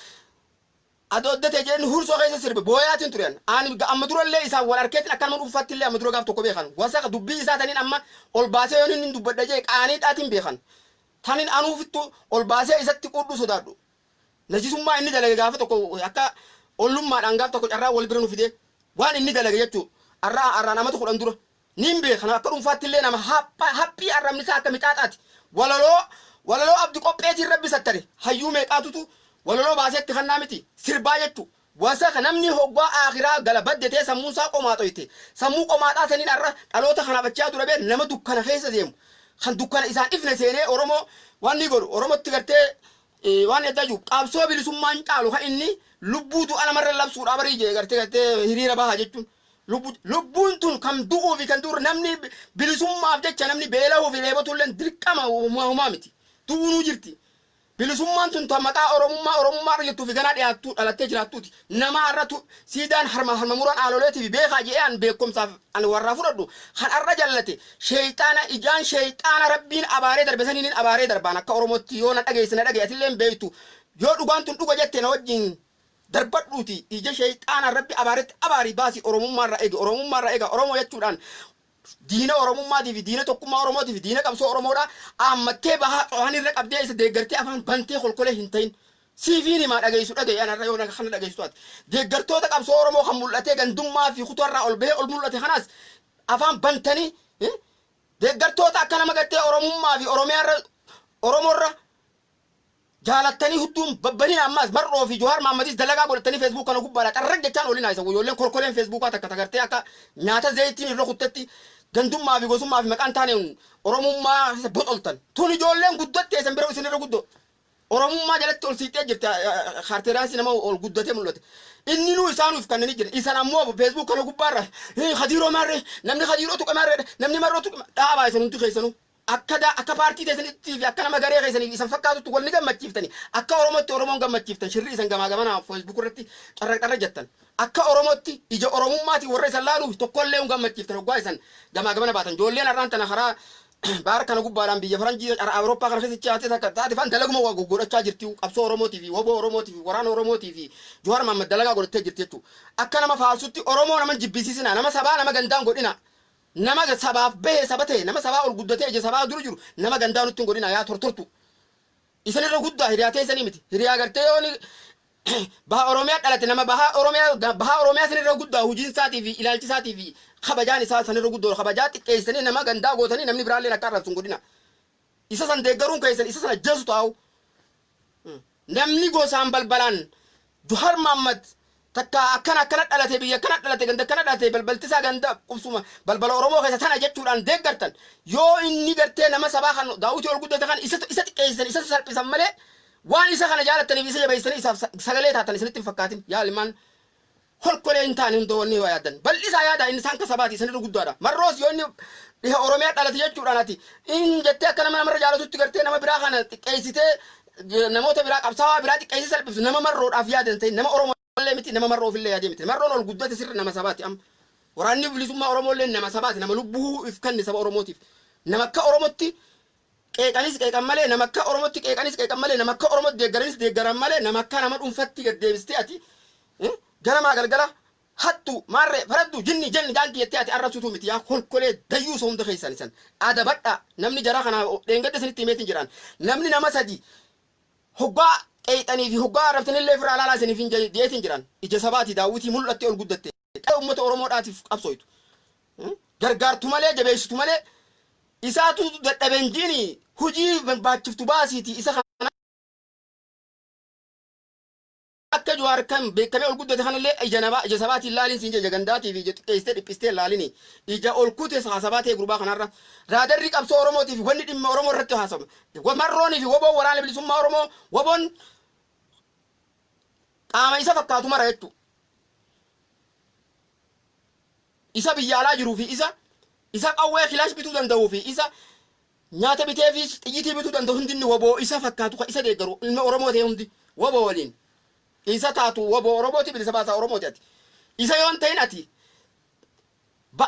adooddate jee inni Hursoo keessa sirbe booyaatiin ture. Ani amma durallee isaan wal arkeetiin akka nama dhuunfaatti illee amma dura gaaf tokko beekan. Wasaq dubbii isaa taniin amma ol baasee yoon inni dubbadha jee qaaniidhaatiin beekan. Tanin anuufittu ol baasee isatti quudhuu sodaadhu. Najisummaa inni dalage gaafa tokko akka ollummaadhaan gaaf tokko carraa wal bira nu fidee waan inni dalage jechuu arraa arraan amata 10 dura niin beekan. Akka dhuunfaatti illee nama haphii arrabni isaa akka mixaaxaati. Walaloo Abdi Qopheetiin Rabbi sattare. Hayyuu meeqaatutu walaloo baaseetti kannaa miti sirbaa jechuu. Wasaka namni hoggaa akiraa gala badde ta'e sammuun isaa qomaaxoyte. Sammuu qomaaxaa saniin arra dhaloota kanaaf achaa dura bee nama dukkana keessa deemu kan dukkana isaan ifne seenee Oromoo waan ni godhu, Oromotti gartee waan addaa jiru qabsoo bilisummaan caalu kan inni lubbuu du'a namarra labsuudha barii jee gartee hiriira bahaa jechuun. Lubbuun tun kan du'uu fi kan du'u, namni bilisummaaf jecha namni beela'uu fi dheebotullee dirqama humaa miti, du'uunuu jirti. Bilisummaan tun ta maqaa Oromummaa Oromummaa irra jirtuu fi ganaa dhiyaattuu dhalattee jiraattuuti. Nama har'atu siidaan harma harma muraan aaloleetii fi beekaa je'ee an beekumsaaf an warraa fudhadhu kan har'a jallate sheeyxaana ijaan sheeyxaana Rabbiin abaaree darbe saniin abaaree darbaan. Akka Oromootti yoo na dhageesse na dhagaye, atillee hin beektu. Yoo dhugaan tun dhuga jette na wajjin darbadhuuti ija sheeyxaana Rabbi abaaretti abaarii baasii Oromummaa irraa eegi, Oromummaa irraa eega. Oromoo jechuudhaan diina Oromummaatii fi diina tokkummaa Oromootii fi diina qabsoo Oromoodha. Aammattee bahaa qo'an irra qabdee isa deeggartee afaan bantee kolkolee hin ta'in. Siifiin himaa, dhageessu dhagaye. Anarra yoo kana dhageessu taate, deeggartoota qabsoo Oromoo kan mul'atee gandummaa fi kutaarraa ol bahee ol mul'ate kanaas Afaan bantanii deeggartoota akka nama gartee Oromummaa fi Oromiyaarra Oromoorra jaalattanii hudduun babbaniin ammaas Mar'oo fi Johaar Mahammadis dalagaa godhatanii Facebook kana gubbaadha xarrag jechaan olinaa isa ijoolleen kolkoleen Facebookaa takka tagartee akka nyaata zayitiin irra kuttetti gandummaa fi gosummaa fi maqaan taaneen Oromummaa keessa boxoltan. Tun ijoolleen guddatte isan bira isin irra guddoo. Oromummaa jalatti ol siiqxee jirti kaarteeraansii nama ol guddatee mul'ate. Inni nuu isaanuuf kanneen jira. Isan ammoo Facebook kana gubbaarra Khadiiroo maarree, namni Khadiiroo tuqe maarreedha, namni Marroo tuqe dhaabaa isan hundi keessanuu. Akka da akka paartii teessanitti fi akka nama garee keessaniif isan fakkaatutti wal ni gammachiiftani. Akka Oromootti Oromoon gammachiiftan shirri isan gamaa gamanaa Facebook irratti xarra xarra jettan. Akka Oromootti ija Oromummaatiin warra isan laaluuf tokkollee hin gammachiiftan hoggaa isan gamaa gamana baatan. Ijoolleen har'aan tana karaa baar kana gubbaadhaan biyya faranjii Awurooppaa kana keessatti haati takka taate faan dalaguma waa godhachaa jirti. Qabsoo Oromootii fi woboo Oromootii fi waraana Oromootii fi Johaar Mahammad dalagaa godhattee jirti jechuudha. Akka nama faarsutti Oromoo nama jibbisiisina, nama sabaa nama gandaan godhina. Nama sabaaf bahe saba ta'e, nama sabaa ol guddatee ija sabaa dura jiru nama gandaa nutti hin godhina yaa tortortu. Isan irra guddaa hiriyaa teessanii miti. Hiriyaa gartee yoo baha Oromiyaa dhalate nama baha Oromiyaa san irra guddaa hojiin isaatii fi ilaalchi isaatii fi kabajaan isaa san irra guddoo kabajaa xiqqeessanii nama gandaa gootanii namni biraallee akka arrabsu hin godhina. Isa san deeggaruun keessan isa san ajjeesu taa'u. Namni gosaan balbalaan Johaar Mahammad takka akkana akkana dhalate, biyya akkana dhalate, ganda akkana dhalate, balbaltisaa ganda qubsuma balbala Oromoo keessa tana jechuudhaan deeggartan, yoo inni gartee nama sabaa kan daawwitii ol guddate kan isa xiqqeessan, isa salphisan malee waan isa kana jaalattaniif isa jabeessanii isaaf sagalee taatan isinitti hin fakkaatin. Yaa ilmaan holkolee hin taane hunda wanni yoo yaadan bal'isaa yaada, inni isaan kasabaati, isinirra guddaadha. Marroos yoo inni dhiha Oromiyaa dhalate jechuudhaan ati in jettee akka nama namarra jaalatutti gartee nama biraa kana xiqqeessitee namoota biraa, qabsaawaa biraa xiqqeessee salphiftu, nama Marroodhaaf yaadan ta'in, nama Oromoo illee miti, nama Marroof illee yaadee miti. Marroon ol guddate sirri nama sabaati. Amma waraanni bilisummaa Oromoo illee nama sabaati, nama lubbuu if kanne saba Oromootiif. Nama akka Oromootti qeeqanis qeeqan malee, nama akka Oromootti qeeqanis qeeqan malee, nama akka Oromootti deeggaranis deeggaran malee, nama akka nama dhuunfatti gad deebistee ati ganamaa galgala hattu maarree faraddu jinni jenni jaankii jettee ati arrabsutu miti. Yaa kolkolee dayyuu isa hunda keessan isan adabadha. Namni jara kana dheengadda isinitti himeetiin jedhaan, namni nama sadi hoggaa qeexanii fi hoggaa arrabsanillee ofirraa ilaalaa isiniif hin jeetiin jiran. Ija sabaati daawwitii mul'attee ol guddatte qe'ee uummata Oromoodhaatiif qabsooytu gargaartu malee, jabeessitu malee, isaatu dadhabeen jiini hujii barbaachiftu baasiiti. Isa kana akka Jawaar kan beekamee ol guddate kanallee ija namaa ija sabaatiin laaliin siin ija gandaatii fi ija xiqqeessitee dhiphistee laalini. Ija ol kute haasabaa ta'e gurbaa kanarra raadarri qabsoo Oromootii fi wanni dhimma Oromoo irratti haasama Marroonii fi woboon waraana bilisummaa Oromoo, woboon qaama isa fakkaatu mara jechuudha. Isa biyya alaa jiruu fi isa qawwee kilaash bituu danda'uu fi isa nyaata bitee fi xiyyitii bituu danda'u hundinni woboo isa fakkaatu kan isa deeggaru ilma Oromoo ta'e hundi woboo waliin. Isa taatu woboo Oromooti, bilisa baasaa Oromooti ati. Isa yoon ta'in ati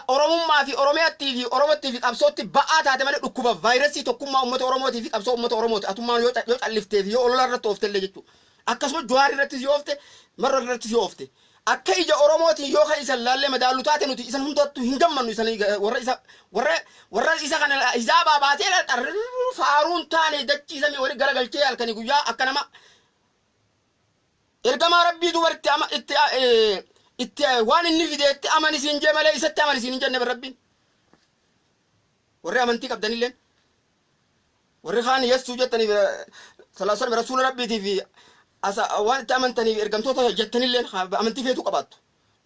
Oromummaa fi Oromiyaattii fi Oromottii fi qabsootti ba'aa taate malee dhukkuba vaayirasii tokkummaa uummata Oromootii fi qabsoo uummata Oromooti. Atummaan yoo calliftee fi yoo olola irratti ooftellee jechuudha. Akkasuma Jawaar irrattis yoo oofte, Marra irrattis yoo oofte. Akka ija Oromootiin yoo kan isan laallee madaallu taate, nuti isan hundattuu hin gammannu. Isan warra isa kana hijaabaa baatee faaruun taane dachiisamee wali garagalchee halkanii guyyaa akka nama ergamaa Rabbii duba itti ama itti itti waan inni fideetti amani siin jee malee isatti amani siin hin jenne. Rabbiin warri amantii qabdanilleen, warri kaan Yessuu jettaniif sallallahu rasuula Rabbiitii fi asa waan itti amantaniif ergamtoota jettanilleen, amantii feetuu qabaattu,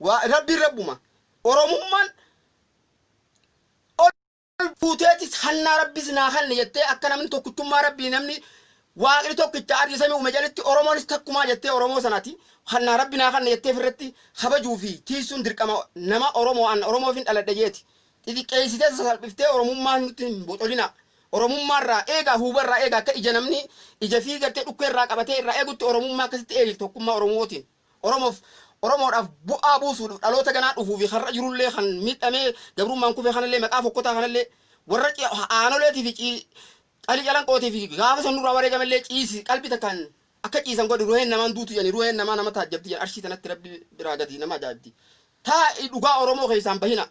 waa Rabbiin Rabbuma. Oromummaan ol fuuteetis hannaa Rabbis naa kanne jettee akka namni tokkichummaa Rabbii, namni Waaqni tokkicha ardii samii uume jalatti Oromoonis takkumaa jettee Oromoo sanati hannaa Rabbi naa kanne jettee ofirratti kabajuu fi tiisuun dirqama nama Oromoo an Oromoofin dhaladhe jeeti. Xixiqqeessitee sasalphiftee Oromummaa nutti hin bocolina. Oromummaa irraa eegaa, huuba irraa eegaa. Akka ija namni ija fi gartee dhukkee irraa qabatee irraa eegutti Oromummaa akkasitti eegi. Tokkummaa Oromootiin Oromoof Oromoodhaaf bu'aa buusuudhaaf dhaloota ganaa dhufuu fi har'a jirullee kan miidhamee gabrummaan kufe kanallee, maqaa fokkotaa kanallee, warra aanoleetii fi qalii calanqootii fi gaafa san nurraa wareegamellee ciisi qalbii takkaan akka ciisan godhi. Ruheen namaan duutu jedhani, ruheen namaa nama taajjabdi jedhan. Arshii tanatti Rabbi biraa gadi nama ajaa'ibdi. Taa'i dhugaa Oromoo keessaan bahina.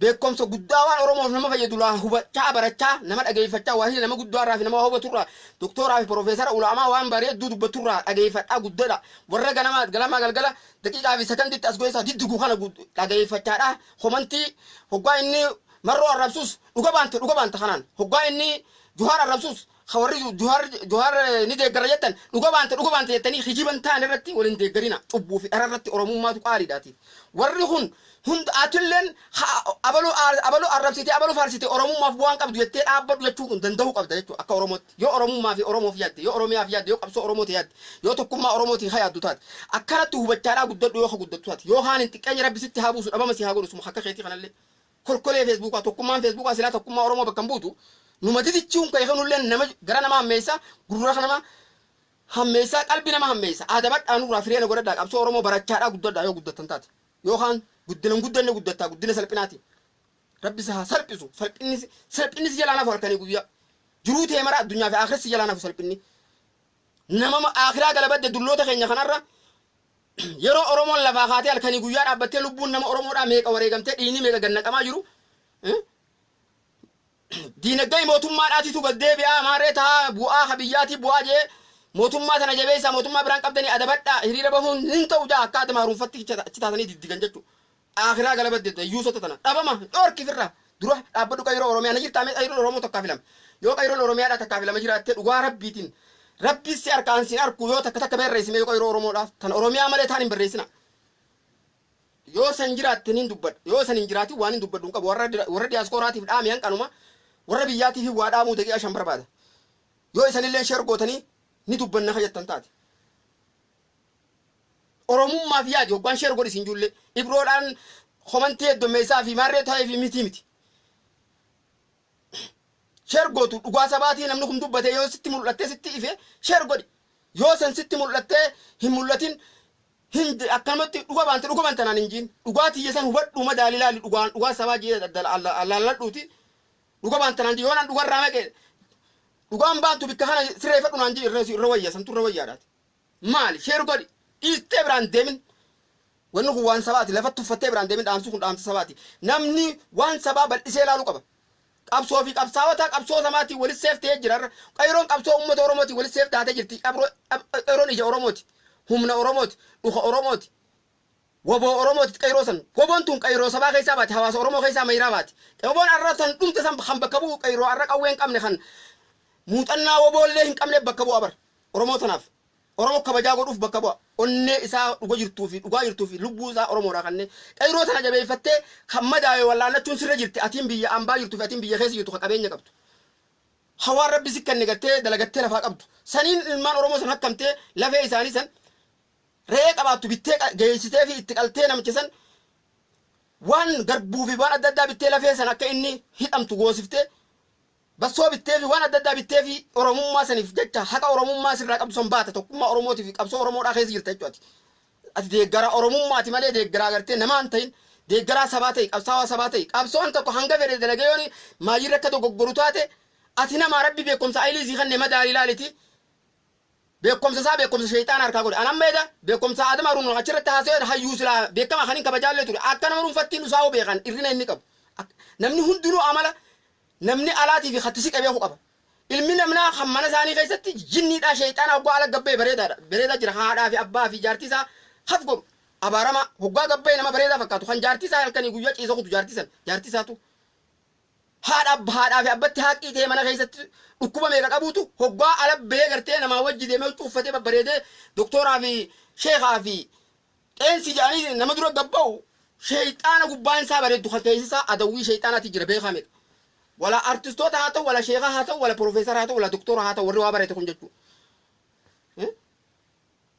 Beekumsa guddaa waan Oromoof nama fayyadu laa hubachaa, barachaa, nama dhageeffachaa, waa nama guddaa irraa fi nama hubaturraa, doktooraa fi profeesara ulaamaa waan bareedduu dubbaturraa dhageeffadhaa guddadha. Warra ganama galamaa galgala daqiiqaa fi sakanditti as goesaa diddigu kana dhageeffachaadha. Komantii hoggaa inni Marroo arrabsus dhuga baante, dhuga baanta. Kanaan hoggaa inni Juhaar arrabsus, ka warri Juhaar Juhaar ni deeggara jettan, dhuga baante, dhuga baante jettanii hijiban ta'an irratti waliin deeggarina. Cubbuu fi dhara irratti Oromummaatu qaaliidhaati. Warri kun hunda atilleen abaluu abaluu arrabsite, abaluu faarsite, Oromummaaf bu'aan qabdu jettee dhaabbadhu jechuu kun danda'uu qabda jechuudha. Akka Oromootti, yoo Oromummaa fi Oromoof yaadde, yoo Oromiyaaf yaadde, yoo qabsoo Oromooti yaadde, yoo tokkummaa Oromootii ka yaaddu taate, akkanatti hubachaadhaa guddadhu. Yoo ka guddattu taate, yoo kaan hin xiqqeenya, Rabbi sitti haa buusu, dhabama si haa godhu. Suma akka keetii kanallee kolkolee Feesbuukaa. Tokkummaan Feesbuukaa silaa tokkummaa Oromoo bakka hin buutu. Numa didichuun ka'e kanullee nama gara nama hammeessa, gurra nama hammeessaa, qalbii nama hammeessa. Adabadhaa, nurraa fireena godhadhaa. Qabsoo Oromoo barachaadhaa guddadhaa yoo guddattan taate. Yookaan guddina hin guddanne guddattaa guddina salphinaati. Rabbi si haa salphisu. Salphinni salphinni si jalaa nafu halkanii guyyaa. Jiruu tee mara, addunyaa fi akhiratti si jalaa nafu salphinni. Nama akhiraa galabadde dulloota keenya kanarra, yeroo Oromoon lafaa kaatee halkanii guyyaa dhaabbattee, lubbuun nama Oromoodhaa meeqa wareegamtee, dhiigni meeqa gannaqamaa jiru. Diinagdee mootummaadhaatitu gad deebi'aa, maarree ta'a, bu'aa ka biyyaatii bu'aa jee, mootummaa tana jabeessaa, mootummaa biraan qabdanii adabadhaa, hiriira bahuun hin ta'u jaa, akka adama haruunfatti achi taatanii diddigan jechuudha. Akhiraa galabadde yuusota tana dhabama dhoorki firra dura dhaabbadhu. Qayroo Oromiyaa na jirtaa? Mee qayroon Oromoo takkaa filama. Yoo qayroon Oromiyaadhaa takkaa filama jiraattee, dhugaa Rabbiitiin Rabbi si harkaan sin arku. Yoo takka takka barreessime, yoo qayroo Oromoodhaa tan Oromiyaa malee taan hin barreessina. Yoo san jiraatte nin dubbadha. Yoo san hin jiraatin waan hin dubbadhu hin qabu. Warra diyaaskooraatiif dhaame hanqanuma, warra biyyaatiif waa dhaamuu daqiiqa 5 barbaada. Yoo isanillee share gootanii ni dubbanna ka jettan taate. Oromummaaf yaadi. Hoggaan share godhi isin ijoollee Ibroodhaan komantii heddummeessaa fi maarree ta'ee fi miti miti. Share gootu dhugaa sabaatii namni kun dubbate yoo sitti mul'attee sitti ife, share godhi. Yoo san sitti mul'attee hin mul'atin, hin akkanumatti dhuga baante, dhuga baante naan hin jiin. Dhugaa tiyya san hubadhu, madaali, ilaali. Dhugaan dhugaa sabaa jee allaalladhuuti dhuga baante naan jii. Yoo naan dhugarraa maqe, dhugaan baantu bikka kana sirreeffadhu naan jii, irra wayya, santu irra wayyaadhaati. Maali, share godhi, dhiistee biraan deemin. Wanni kun waan sabaati, lafatti uffattee biraan deemin. Dhaamsi kun dhaamsa sabaati. Namni waan sabaa bal'isee ilaaluu qaba. Qabsoo fi qabsaa'ota qabsoo samaatiin walit seef ta'ee jira. Qayroon qabsoo uummata Oromootiin walit seef taatee jirti. Qayroon ija Oromooti, humna Oromooti, dhuka Oromooti, woboo Oromooti. Qayroo san, woboon tun qayroo sabaa keessaa baati, hawaasa Oromoo keessaa mayiraa baati. Woboon arra tan dhumte san kan bakka bu'u qayroo arra qawwee hin qabne, kan muuxannaa woboollee hin qabne bakka bu'a bar. Oromoo tanaaf Oromoo kabajaa godhuuf bakka bu'a. Onnee isaa dhuga jirtuu fi dhugaa jirtuu fi lubbuu isaa Oromoodhaa kanneen qayroo tana jabeeffattee kan madaawe wallaannachuun sirra jirti. Atiin biyya ambaa jirtuu fi atiin biyya keessa jirtu kan qabeenya qabdu. Hawaan Rabbi si kanne gartee dalagattee lafaa qabdu. Saniin ilmaan Oromoo san hakkamtee lafee isaanii san re'ee qabaattu bittee geessitee fi itti qaltee, namicha san waan garbuu fi waan adda addaa bittee, lafee san akka inni hidhamtu goosiftee, bassoo bittee fi waan adda addaa bittee fi Oromummaa saniif jecha haqa Oromummaa sirraa qabdu san baata. Tokkummaa Oromootii fi qabsoo Oromoodhaa keessa jirta jechuudha. Ati deeggaraa Oromummaati malee deeggaraa gartee namaa hin ta'in. Deeggaraa sabaa ta'e, qabsaawaa sabaa ta'e. Qabsoon tokko hanga fedhe dalagee yooni maayirra akka dogoggoru taate, ati namaa Rabbi beekumsa ayilii sii kenne madaalii ilaalitii beekumsa isaa beekumsa sheexaana harkaa godhe. An amma eda beekumsa Adama Haruun achirratti haasa'e, hayyuu silaa beekama kan hin kabajaallee ture, akka nama dhuunfattiin usaa'uu beekan irrina inni qabu. Namni hundinuu amala namni alaatii fi kattisi qabeeku qaba. Ilmi namnaa kan mana isaanii keessatti jinniidhaa, sheexaana, hoggaa ala gabbee bareedaadha, bareedaa jira. Haadhaa fi abbaa fi jaartii isaa haf godhu abaarama. Hoggaa gabbee nama bareedaa fakkaatu, kan jaartii isaa halkanii guyyaa ciisa kutu, jaartii san jaartii isaatu haadha haadhaa fi abbatti haaqii ta'ee mana keessatti dhukkuba meeqa qabuutu, hoggaa ala bahee gartee namaa wajji deemee huccuu uffatee babbareedee doktooraa fi sheekaa fi qeensi jedhanii nama dura gabba'u, sheexaana gubbaan isaa bareeddu kan keessi isaa adawwii sheexaanaati jira beekaa meeqa. Wala artistoota haa ta'u, wala sheekaa haa ta'u, wala profeesara haa ta'u, wala doktora haa ta'u, warri waa barate kun jechuudha.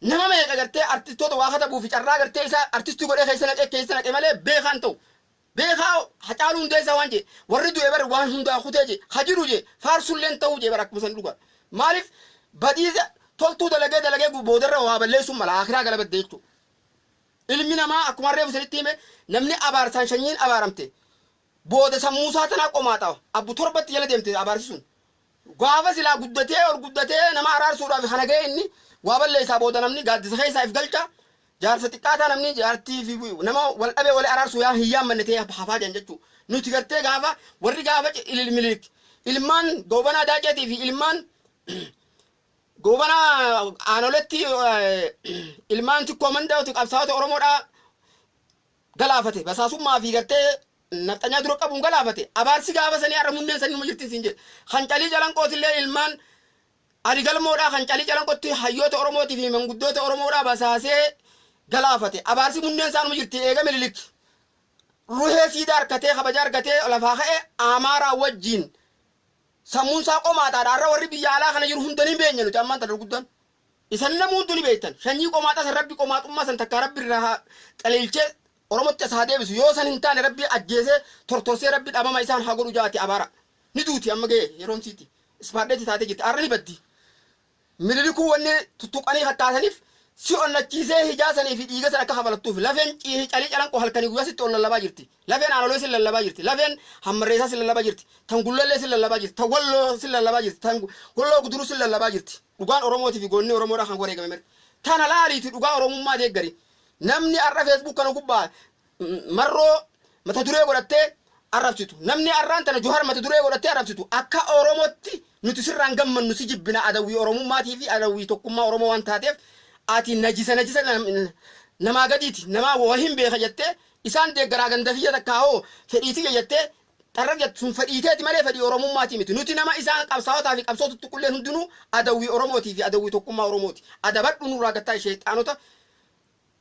Nama meeqa gartee artistoota waa katabuu fi carraa gartee isaa artistii godhee keessa naqee malee beekaan ta'u. Beekaa Hacaaluu Hundeessaa waan jee, warri du'e bar waan hundaa kutee jee, ha jiru jee, faarsulleen ta'uu jee bar, akkuma san dhugaa. Maaliif badiisa toltuu dalagee dalagee boodarra waa balleessuun mala akiraa gala badde jechuudha. Ilmi namaa akkuma reefu sanitti hime, namni abaarsaan shanyiin abaaramte booda sammuu isaa tanaa qomaaxa abbu torbatti jala deemte abaarsi sun. Gaafa silaa guddatee ol guddatee nama araarsuudhaaf kana ga'e, inni waa balleessaa, booda namni gaaddisa keessaa if galcha. Jaarsa xiqqaataa namni jaartii fi nama wal dhabee wal araarsuu yaa hin yaammanne ta'ee hafaa jiran jechuudha. Nuti gartee gaafa warri gaafa Mililik ilmaan Goobanaa Daaceetii fi ilmaan Goobanaa Aanoletti, ilmaan Tikkoo Mandaa'uti qabsaa'ota Oromoodhaa galaafate basaasummaa fi gartee nafxanyaa dura qabuun galaafate. Abaarsi gaafa sanii har'a munneen sanii numa jirti siin jedhe. Kan Calii Calanqootillee ilmaan Ali Galmoodhaa kan Calii Calanqootti hayyoota Oromootii fi manguddoota Oromoodhaa basaasee galaafate. Abaarsi munneen isaa numa jirti. Eega Minilik ruhee siidaa harkatee kabaja argatee lafaa ka'e Amaaraa wajjiin sammuun isaa qomaaxaadha. Har'a warri biyya alaa kana jiru hunda ni beenya nuti ammaan tana guddaan. Isan namuu hundu ni beektan. Sanyii qomaaxaa san Rabbi qomaaxummaa san takkaa Rabbi irraa haa xaliilchee Oromotti as haa deebisu. Yoo san hin taane Rabbi ajjeesee tortorsee Rabbi dhabama isaan haa godhu jaati abaara. Ni duuti amma ga'e yeroon siiti. Ispaadheetti taatee jirti. Har'a ni baddi. Mililikuu wanni tuttuqanii kakkaasaniif si onnachiisee hijaa sanii fi dhiiga san akka kafalattuuf. Lafeen Calii Calanqoo halkanii guyyaa sitti ol lallabaa jirti. Lafeen Aanolee si lallabaa jirti. Lafeen Hammarreessaa si lallabaa jirti. Tan Gullallee si lallabaa jirti. Tan Walloo si lallabaa jirti. Tan Walloo Guduruu si lallabaa jirti. Dhugaan Oromootii fi goonni Oromoodhaa kan wareegame mare. Tana laaliiti dhugaa Oromummaa deeggari. Namni har'a Facebook kana gubbaa Marroo mata duree godhattee arrabsitu. Namni har'aan tana Johar mata duree godhattee arrabsitu. Akka Oromootti nuti sirraan gammannu, si jibbina. Adawwii Oromummaatii fi adawwii tokkummaa Oromoo waan taateef ati najisa, najisa namaa gadiiti. Namaa wahin beeka jettee isaan deeggaraa ganda kiyya takkaa hoo fedhii tiyya jettee xarraq jettu sun fedhii teeti malee fedhii Oromummaatii miti. Nuti nama isaan qabsaawotaa fi qabsoo tuttuqulleen hundinuu adawwii Oromootii fi adawwii tokkummaa Oromooti. Adabadhu nurraa gattaa sheexaanota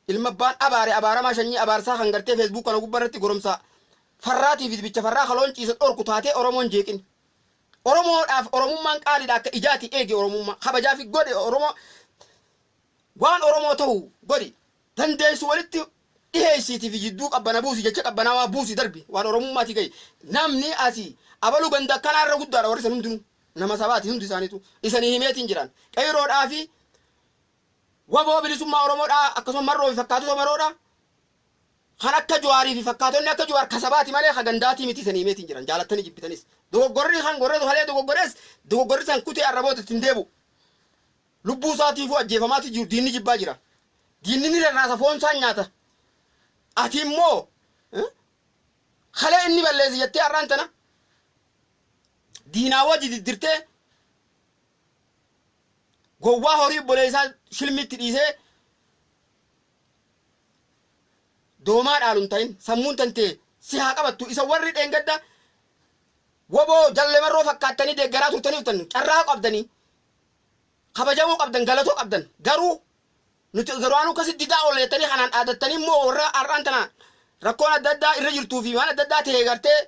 ilma abbaan abaare abaaramaa shanyii abaarsaa kan gartee Facebook kana gubbaa irratti goromsa farraatii fi dibicha farraa kaloon ciisa dhorku taatee Oromoon jeeqin. Oromoodhaaf Oromummaan qaaliidha, akka ijaati eegi Oromummaa. Kabajaa fi godhi Oromoo, waan Oromoo ta'u godhi. Dandeessu walitti dhiheessiitii fi jidduu qabbana buusi, jecha qabbanaawaa buusi darbi waan Oromummaatii gahi. Namni asii abalu ganda akkanaa irra guddaadha, warri san hundinuu nama sabaati, hundi isaaniitu isanii himeetiin jiran. Qeeyroodhaa fi waboo bilisummaa Oromoodhaa akkasuma Marroo fi fakkaatota Maroodhaa kan akka Jawaarii fi fakkaatonni akka Jawaar kasabaati malee ka gandaatii miti, isanii himeetiin jiran. Jaalattanii jibbitanis dogoggorri kan gorre halee dogoggorees dogoggorri san kutee arraboota ittiin deebu. Lubbuu isaatiifuu ajjeefamaati jiru, diinni jibbaa jira. Diinni ni rarraasa, foon isaan nyaata. Ati immoo kalee inni balleesse jettee har'aan tana diinaa wajji diddirtee gowwaa horii obboleessaa shilmitti dhiisee doomaa dhaalu hin ta'in. Sammuun tantee si haa qabattu. Isa warri dheengadda waboo Jalle Marroo fakkaattanii deeggaraa turtanii turtan carraa qabdanii kabajamuu qabdan, galatoo qabdan. Garuu nuti duraanuu akkasitti didaa oolla jettanii kanaan dhaadattanii immoo warra har'aan tana rakkoon adda addaa irra jirtuu fi waan adda addaa ta'e gartee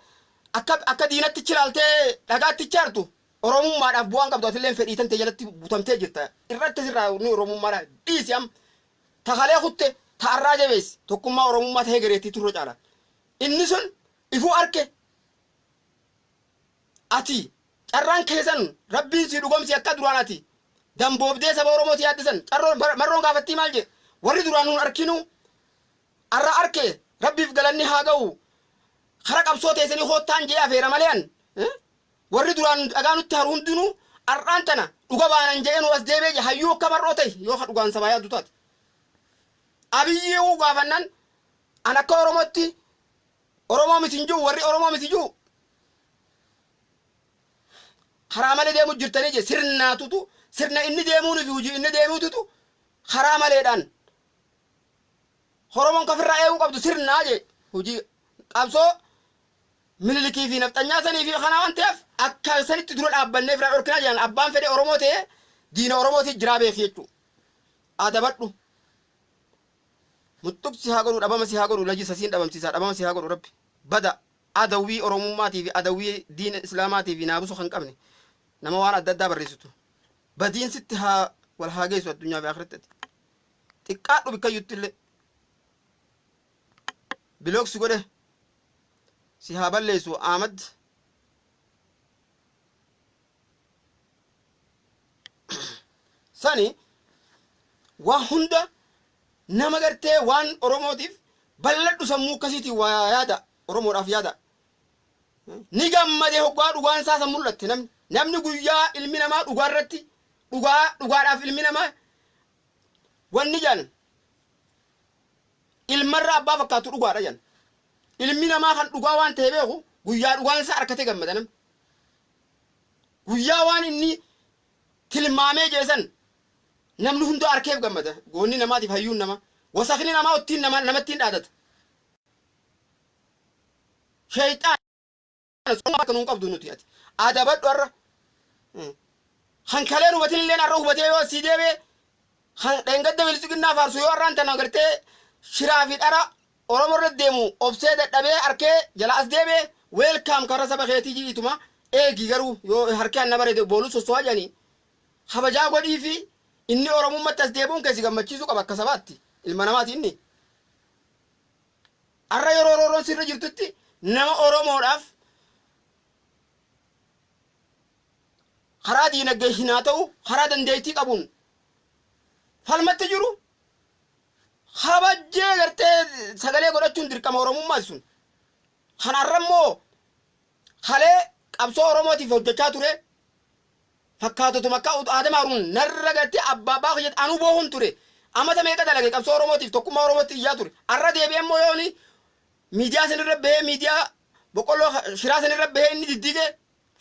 akka diinatti chilaaltee dhagaatti chaartu Oromummaadhaaf bu'aan qabdu. Atilleen fedhii tantee jalatti butamtee jirta. Irratti sirraa ni Oromummaadha dhiisi. Amma takalee kutte ta'arraa jabeessi tokkummaa Oromummaa ta'ee gareettii turre caala. Inni sun ifuu arke. Ati carraan keessan Rabbiin si dhugomsi. Akka duraan ati damboobdee saba Oromooti yaaddisan carroon Marroon gaafattii maal jedhe? Warri duraan nun arkinuu arra arke, Rabbiif galanni haa ga'u, kara qabsoo teessanii koottaan jee afeera malee an warri duraan dhagaa nutti haru hundinuu ar'aan tana dhuga baanan jedhee nu as deebi'ee je. Hayyuu akka Marroo ta'e yoo ka dhugaan sabaa yaaddu taate. Abiyyii uu gaafannan an akka Oromootti Oromoo miti hin jiru, warri Oromoo miti jiru karaa malee deemu jirtanii je. Sirnaatutu sirna inni deemuun fi hojii inni deemuututu karaa maleedhaan Oromoon kafirraa eeguu qabdu sirnaa je. Hojii qabsoo Minilikii fi nafxanyaa sanii fi kanaa waan ta'eef akka sanitti dura dhaabbannee firaa dhorkinaa jedhan. Abbaan fedhe Oromoo ta'ee diina Oromootii jiraa beeki jechuudha. Adabadhu. Muxxuq si haa godhu, dhabama si haa godhu, najisa siin dhabamsiisa, dhabama si haa godhu Rabbi. Bada adawwii Oromummaatii fi adawwii diina Islaamaatii fi naamusa kan qabne nama waan adda addaa barreessitu. Badiin sitti haa wal haa geessu addunyaa fi akhiratti ati. Xiqqaadhu bikkayyutti illee. Block si godhe si haa balleessu Ahmad. Sani waa hunda nama gartee waan Oromootiif bal'adhu, sammuu akkasiitiin waa yaada, Oromoodhaaf yaada. Ni gammade hoggaa dhugaan isaa san mul'atte. Namni guyyaa ilmi namaa dhugaa irratti dhugaa dhugaadhaaf ilmi namaa wanni jedhan ilmarra abbaa fakkaatu dhugaadha jedhan. Ilmi namaa kan dhugaa waan ta'e beeku guyyaa dhugaan isaa harkatee gammada namni. Guyyaa waan inni tilmaamee jeesan namni hunda harkeef gammada. Goonni namaatiif hayyuun namaa. Wasakni namaa ittiin nama namattiin dhaadata. Sheeyxaana akka nuun qabdu nuti ati. Adabadhu har'a. Kan kaleen hubatin illeen har'a hubatee yoo sii deebi'e kan dheengadda bilisiginnaa faarsu yoo har'aan tana gartee shiraa fi dhara Oromoo irra deemu obsee dadhabee arkee jala as deebi'e welcome karra saba keetii ji'ituma eegi garuu yoo harkee anna bareede booluu sosso'aa jedhanii kabajaa godhii fi inni Oromummatti as deebi'uun kee si gammachiisuu qaba akka sabaatti ilma namaati inni. Har'a yeroo roorroon sirra jirtutti nama Oromoodhaaf karaa diinagdee hin haa ta'u karaa dandeettii qabuun falmatti jiru kabajjee gartee sagalee godhachuun dirqama Oromummaati sun. Kan har'a immoo kalee qabsoo Oromootiif hojjechaa ture fakkaatotuma akka Aadam Haruun narra gartee abbaa abbaa kiyyatti anuu boohuun ture. Amata meeqa dalage qabsoo Oromootiif tokkummaa Oromootti iyyaa ture. Har'a deebi'ee immoo yooni miidiyaa sanirra bahee miidiyaa boqqolloo shiraa sanirra bahee inni diddiige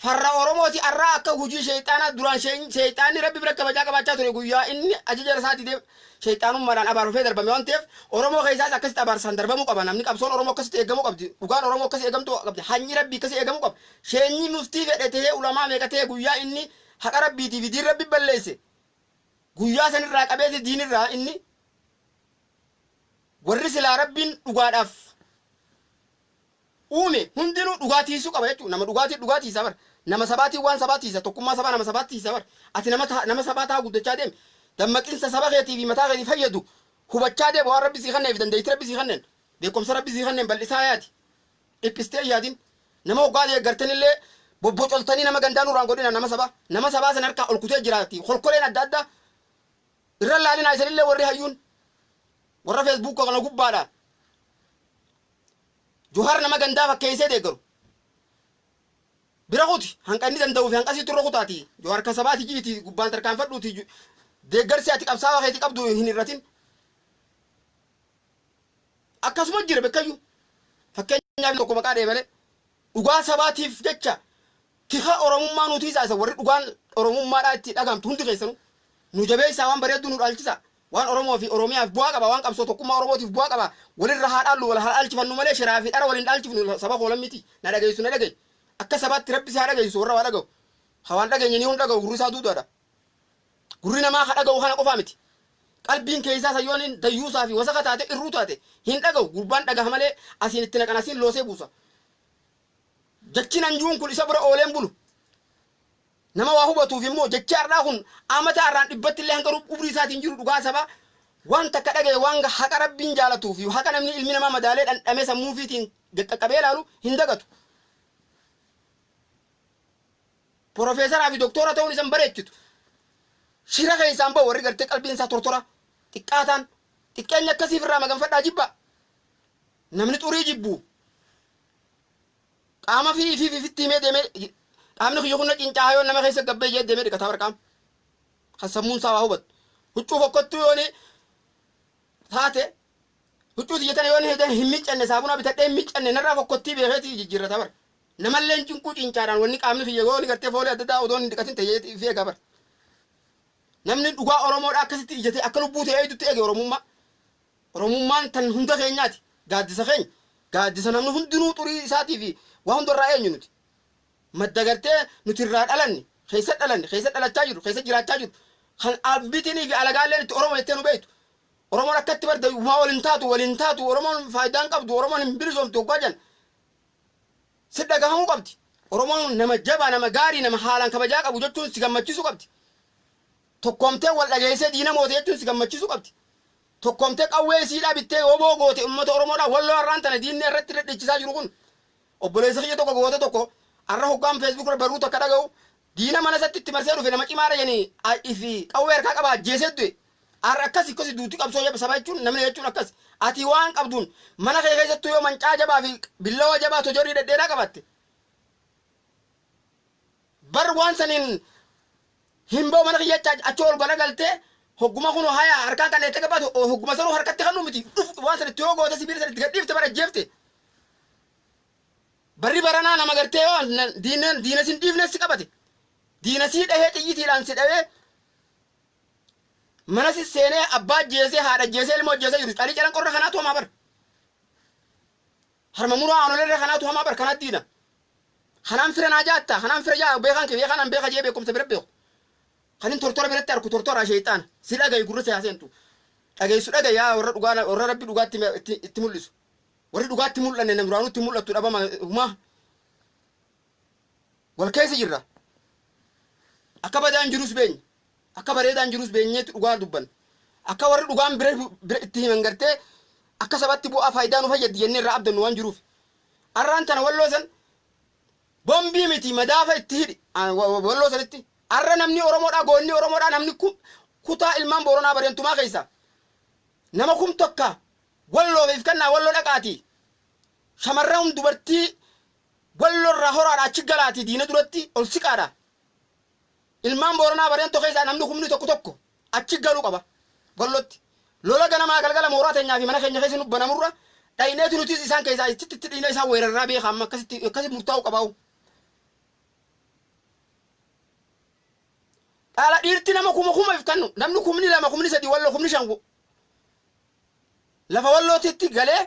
farra Oromooti har'a akka hojii sheexaanaa duraan sheexaanni rabbi bira kabajaa qabaachaa ture guyyaa inni ajaja isaa didee sheexaanummaadhaan abaarfamee darbame waan ta'eef Oromoo keessaas akkasitti abaarsaan darbamuu qaba namni qabsoon Oromoo akkasitti eegamuu qabdi dhugaan Oromoo akkasi eegamtuu qabdi hanyi rabbii akkasi eegamuu qaba sheenyi muftii fedhe tahee ulamaa meeqa tahee guyyaa inni haqa rabbiitii fi diin rabbi balleesse guyyaa sanirraa qabeeti diinirraa inni warri silaa rabbiin dhugaadhaaf uume hundinuu dhugaa tiisuu qaba jechuudha. Nama dhugaatii dhugaa tiisa bar. Nama sabaatiin waan sabaa tiisa. Tokkummaa sabaa nama sabaa tiisa bar. Ati nama nama sabaa taa guddachaa deemi. Dammaqinsa saba keetii fi mataa keetii fayyadu hubachaa deema waan rabbi sii kenneef dandeettii rabbi sii kenneen beekumsa rabbi sii kenneen bal'isaa yaadi. Dhiphistee hin yaadin. Nama hoggaa deeggartanillee bobbocoltanii nama gandaa nurraan godhina nama sabaa. Nama sabaa sana harkaa ol kutee jiraati. Kolkoleen adda addaa irra laalinaa isanillee warri hayyuun warra feesbuuk kana gubbaadha. Johar nama gandaa fakkeessee deeggaru. Bira kuti hanqa inni danda'uu fi hanqa isiitu irra kutaati. Johar kan sabaati jiiti gubbaan tarkaanfadhuuti deeggarsi ati qabsaawaa keetii qabdu hin hir'atin. Akkasuma jira bekkayyuu. Fakkeenyaaf tokko maqaa dhee malee dhugaa sabaatiif jecha tika Oromummaa nu tiisaa isa warri dhugaan Oromummaadhaa itti dhagahamtu hundi keessanuu. Nu jabeessaa waan bareedduu nu dhaalchisaa. Waan Oromoo fi Oromiyaaf bu'aa qaba, waan qabsoo tokkummaa Oromootiif bu'aa qaba. Walirra haa dhaallu, wal haa dhaalchifannu malee shiraa fi dhara wal hin dhaalchifnu saba koo lammiiti. Na dhageessu na dhaga'i. Akka sabaatti Rabbi si haa dhageessisu warra waa dhaga'u. Ka waan dhageenye ni hun dhaga'u gurri isaa duudaadha. Gurri namaa ka dhaga'u kana qofaa miti. Qalbiin keessaa sayyooniin dayyuusaa fi wasaka taate irruu taate hin dhaga'u. Gurbaan dhagaha malee asiin itti naqan asiin loosee buusa. Jechi nan juun kun isa bira ooleen bulu. Nama waa hubatuuf immoo jechi har'aa kun amata har'aan dhibbatti illee hanga umrii isaatiin jiru dhugaa sabaa waan takka dhagaye waan haqa rabbiin jaalatuu fi haqa namni ilmi namaa madaalee dhandhamee sammuu ofiitiin gad qaqqabee ilaalu hin dagatu. Porofeesaraa fi doktora ta'uun isan bareechitu. Shira keessaan bahu warri gartee qalbiin isaa tortora xiqqaataan xiqqeenya akkasiif irraa maganfadhaa jibba. Namni xurii jibbu qaama fi ifiif ifitti himee deemee qaamni kiyya kun na cincaa yoo nama keessa gabbee jee deemee dhiqataa bar qaama. Kan sammuun isaa waa hubatu. Huccuu fokkottuu yooni taate huccuu tiyya tana yooni hedan hin miiccanne saabunaa bitadhee hin miiccanne narraa fokkottii beekeeti jijjiirrata bar. Namallee hin cinquu cincaadhaan wanni qaamni kiyya yooni gartee foolee adda addaa odoon hin dhiqatin ta'ee fi eegaa bar. Namni dhugaa Oromoodhaa akkasitti ijatee akka lubbuu ta'ee eegdutti eege Oromummaa. Oromummaan tan hunda keenyaati. Gaaddisa keenya. Gaaddisa namni hundinuu xurii isaatii fi waa hunda irraa eenyu nuti. Madda gartee nuti irraa dhalanne, keessa dhalanne, keessa dhalachaa jirru, keessa jiraachaa jirru. Kan abbitinii fi alagaalleen itti Oromo jettee nu beektu. Oromoon akkatti barda waa waliin taatu, waliin taatu, Oromoon faayidaa hin qabdu, Oromoon hin bilisoomtu hoggaa jedhan. Si dhagahamuu qabdi. Oromoon nama jabaa, nama gaarii, nama haalaan kabajaa qabu jechuun si gammachiisuu qabdi. Tokkoomtee wal dhageessee diina moote jechuun si gammachiisuu qabdi. Tokkoomtee qawwee isiidhaa bittee woboo goote uummata Oromoodhaa walloo har'aan tana diinni irratti dhidhichisaa jiru kun obboleessa kiyya tokko goota tokko har'a hoggaan feesbuuk irra barruu takka dhaga'u diina mana isatti itti marsee dhufe nama cimaadha jedhanii ifi qawwee harkaa qaba ajjeesee du'e. Har'a akkasi akkasi duuti qabsoo jaba saba jechuun namni jechuun akkas ati waan qabduun mana kee keessattuu yoo mancaa jabaa fi billawa jabaa tojorii dhedheeraa qabaatte bar waan saniin hin ba'u mana kiyya achi ol garagaltee hogguma kun haya harkaan kan itti qabatu hogguma sanuu harkatti kan miti dhuf waan san itti yoo goote sibiila san itti gadhiifte bara ajjeefte barri baranaa nama gartee yoo diina diina sin dhiifne si qabate diina sii dhahee xiyyitiidhaan si dhahee mana si seenee abbaa ajjeesee haadha ajjeesee ilmoo ajjeesee jiru calii calan qorra kanaa toomaa bara. Harma muraa aanoleerra kanaatu hamaa bar kanaat diina. Kanaan fira naa jaatta kanaan fira jaa beekaan kee beekaan an beeka jee beekumsa bira beeku. Kanin tortora biratti arku tortora sheexaana. Si dhagayi gurra si haa seentu. Dhageessu dhagayi yaa warra dhugaa warra rabbi dhugaatti itti mul'isu. Warri dhugaatti mul'anne nam duraanuu itti mul'attu dhabama humaa. Wal keessa jirra. Akka badaan jirus beenya. Akka bareedaan jirus beenyeetti dhugaa dubbanna. Akka warri dhugaan bira bira itti himan gartee akka sabatti bu'aa faayidaa nu fayyaddi jennee irraa abdannu waan jiruuf. Arraan tana walloo san bombii miti madaafa itti hidhi walloo sanitti. Arra namni Oromoodhaa goonni Oromoodhaa namni kutaa ilmaan Booranaa Bareentumaa keessa nama kum tokka walloo if kennaa walloo dhaqaatii shamarran dubartii walloo irraa horaadha achi galaatii diina duratti ol siqaadha. Ilmaan Booranaa Bareentoo keessaa namni kumni tokko tokko achi galuu qaba. Wallotti. Lola ganamaa galgala mooraa teenyaa fi mana keenya keessa nu banamurra dhayneetu nutis isaan keessaa itti itti dhiina isaan weerarraa beeka amma akkasitti akkasi murtaa'uu qabaa'u. Dhaala dhiirti nama kuma kuma if kannu namni kumni lama kumni sadi walloo kumni shan lafa wallootitti galee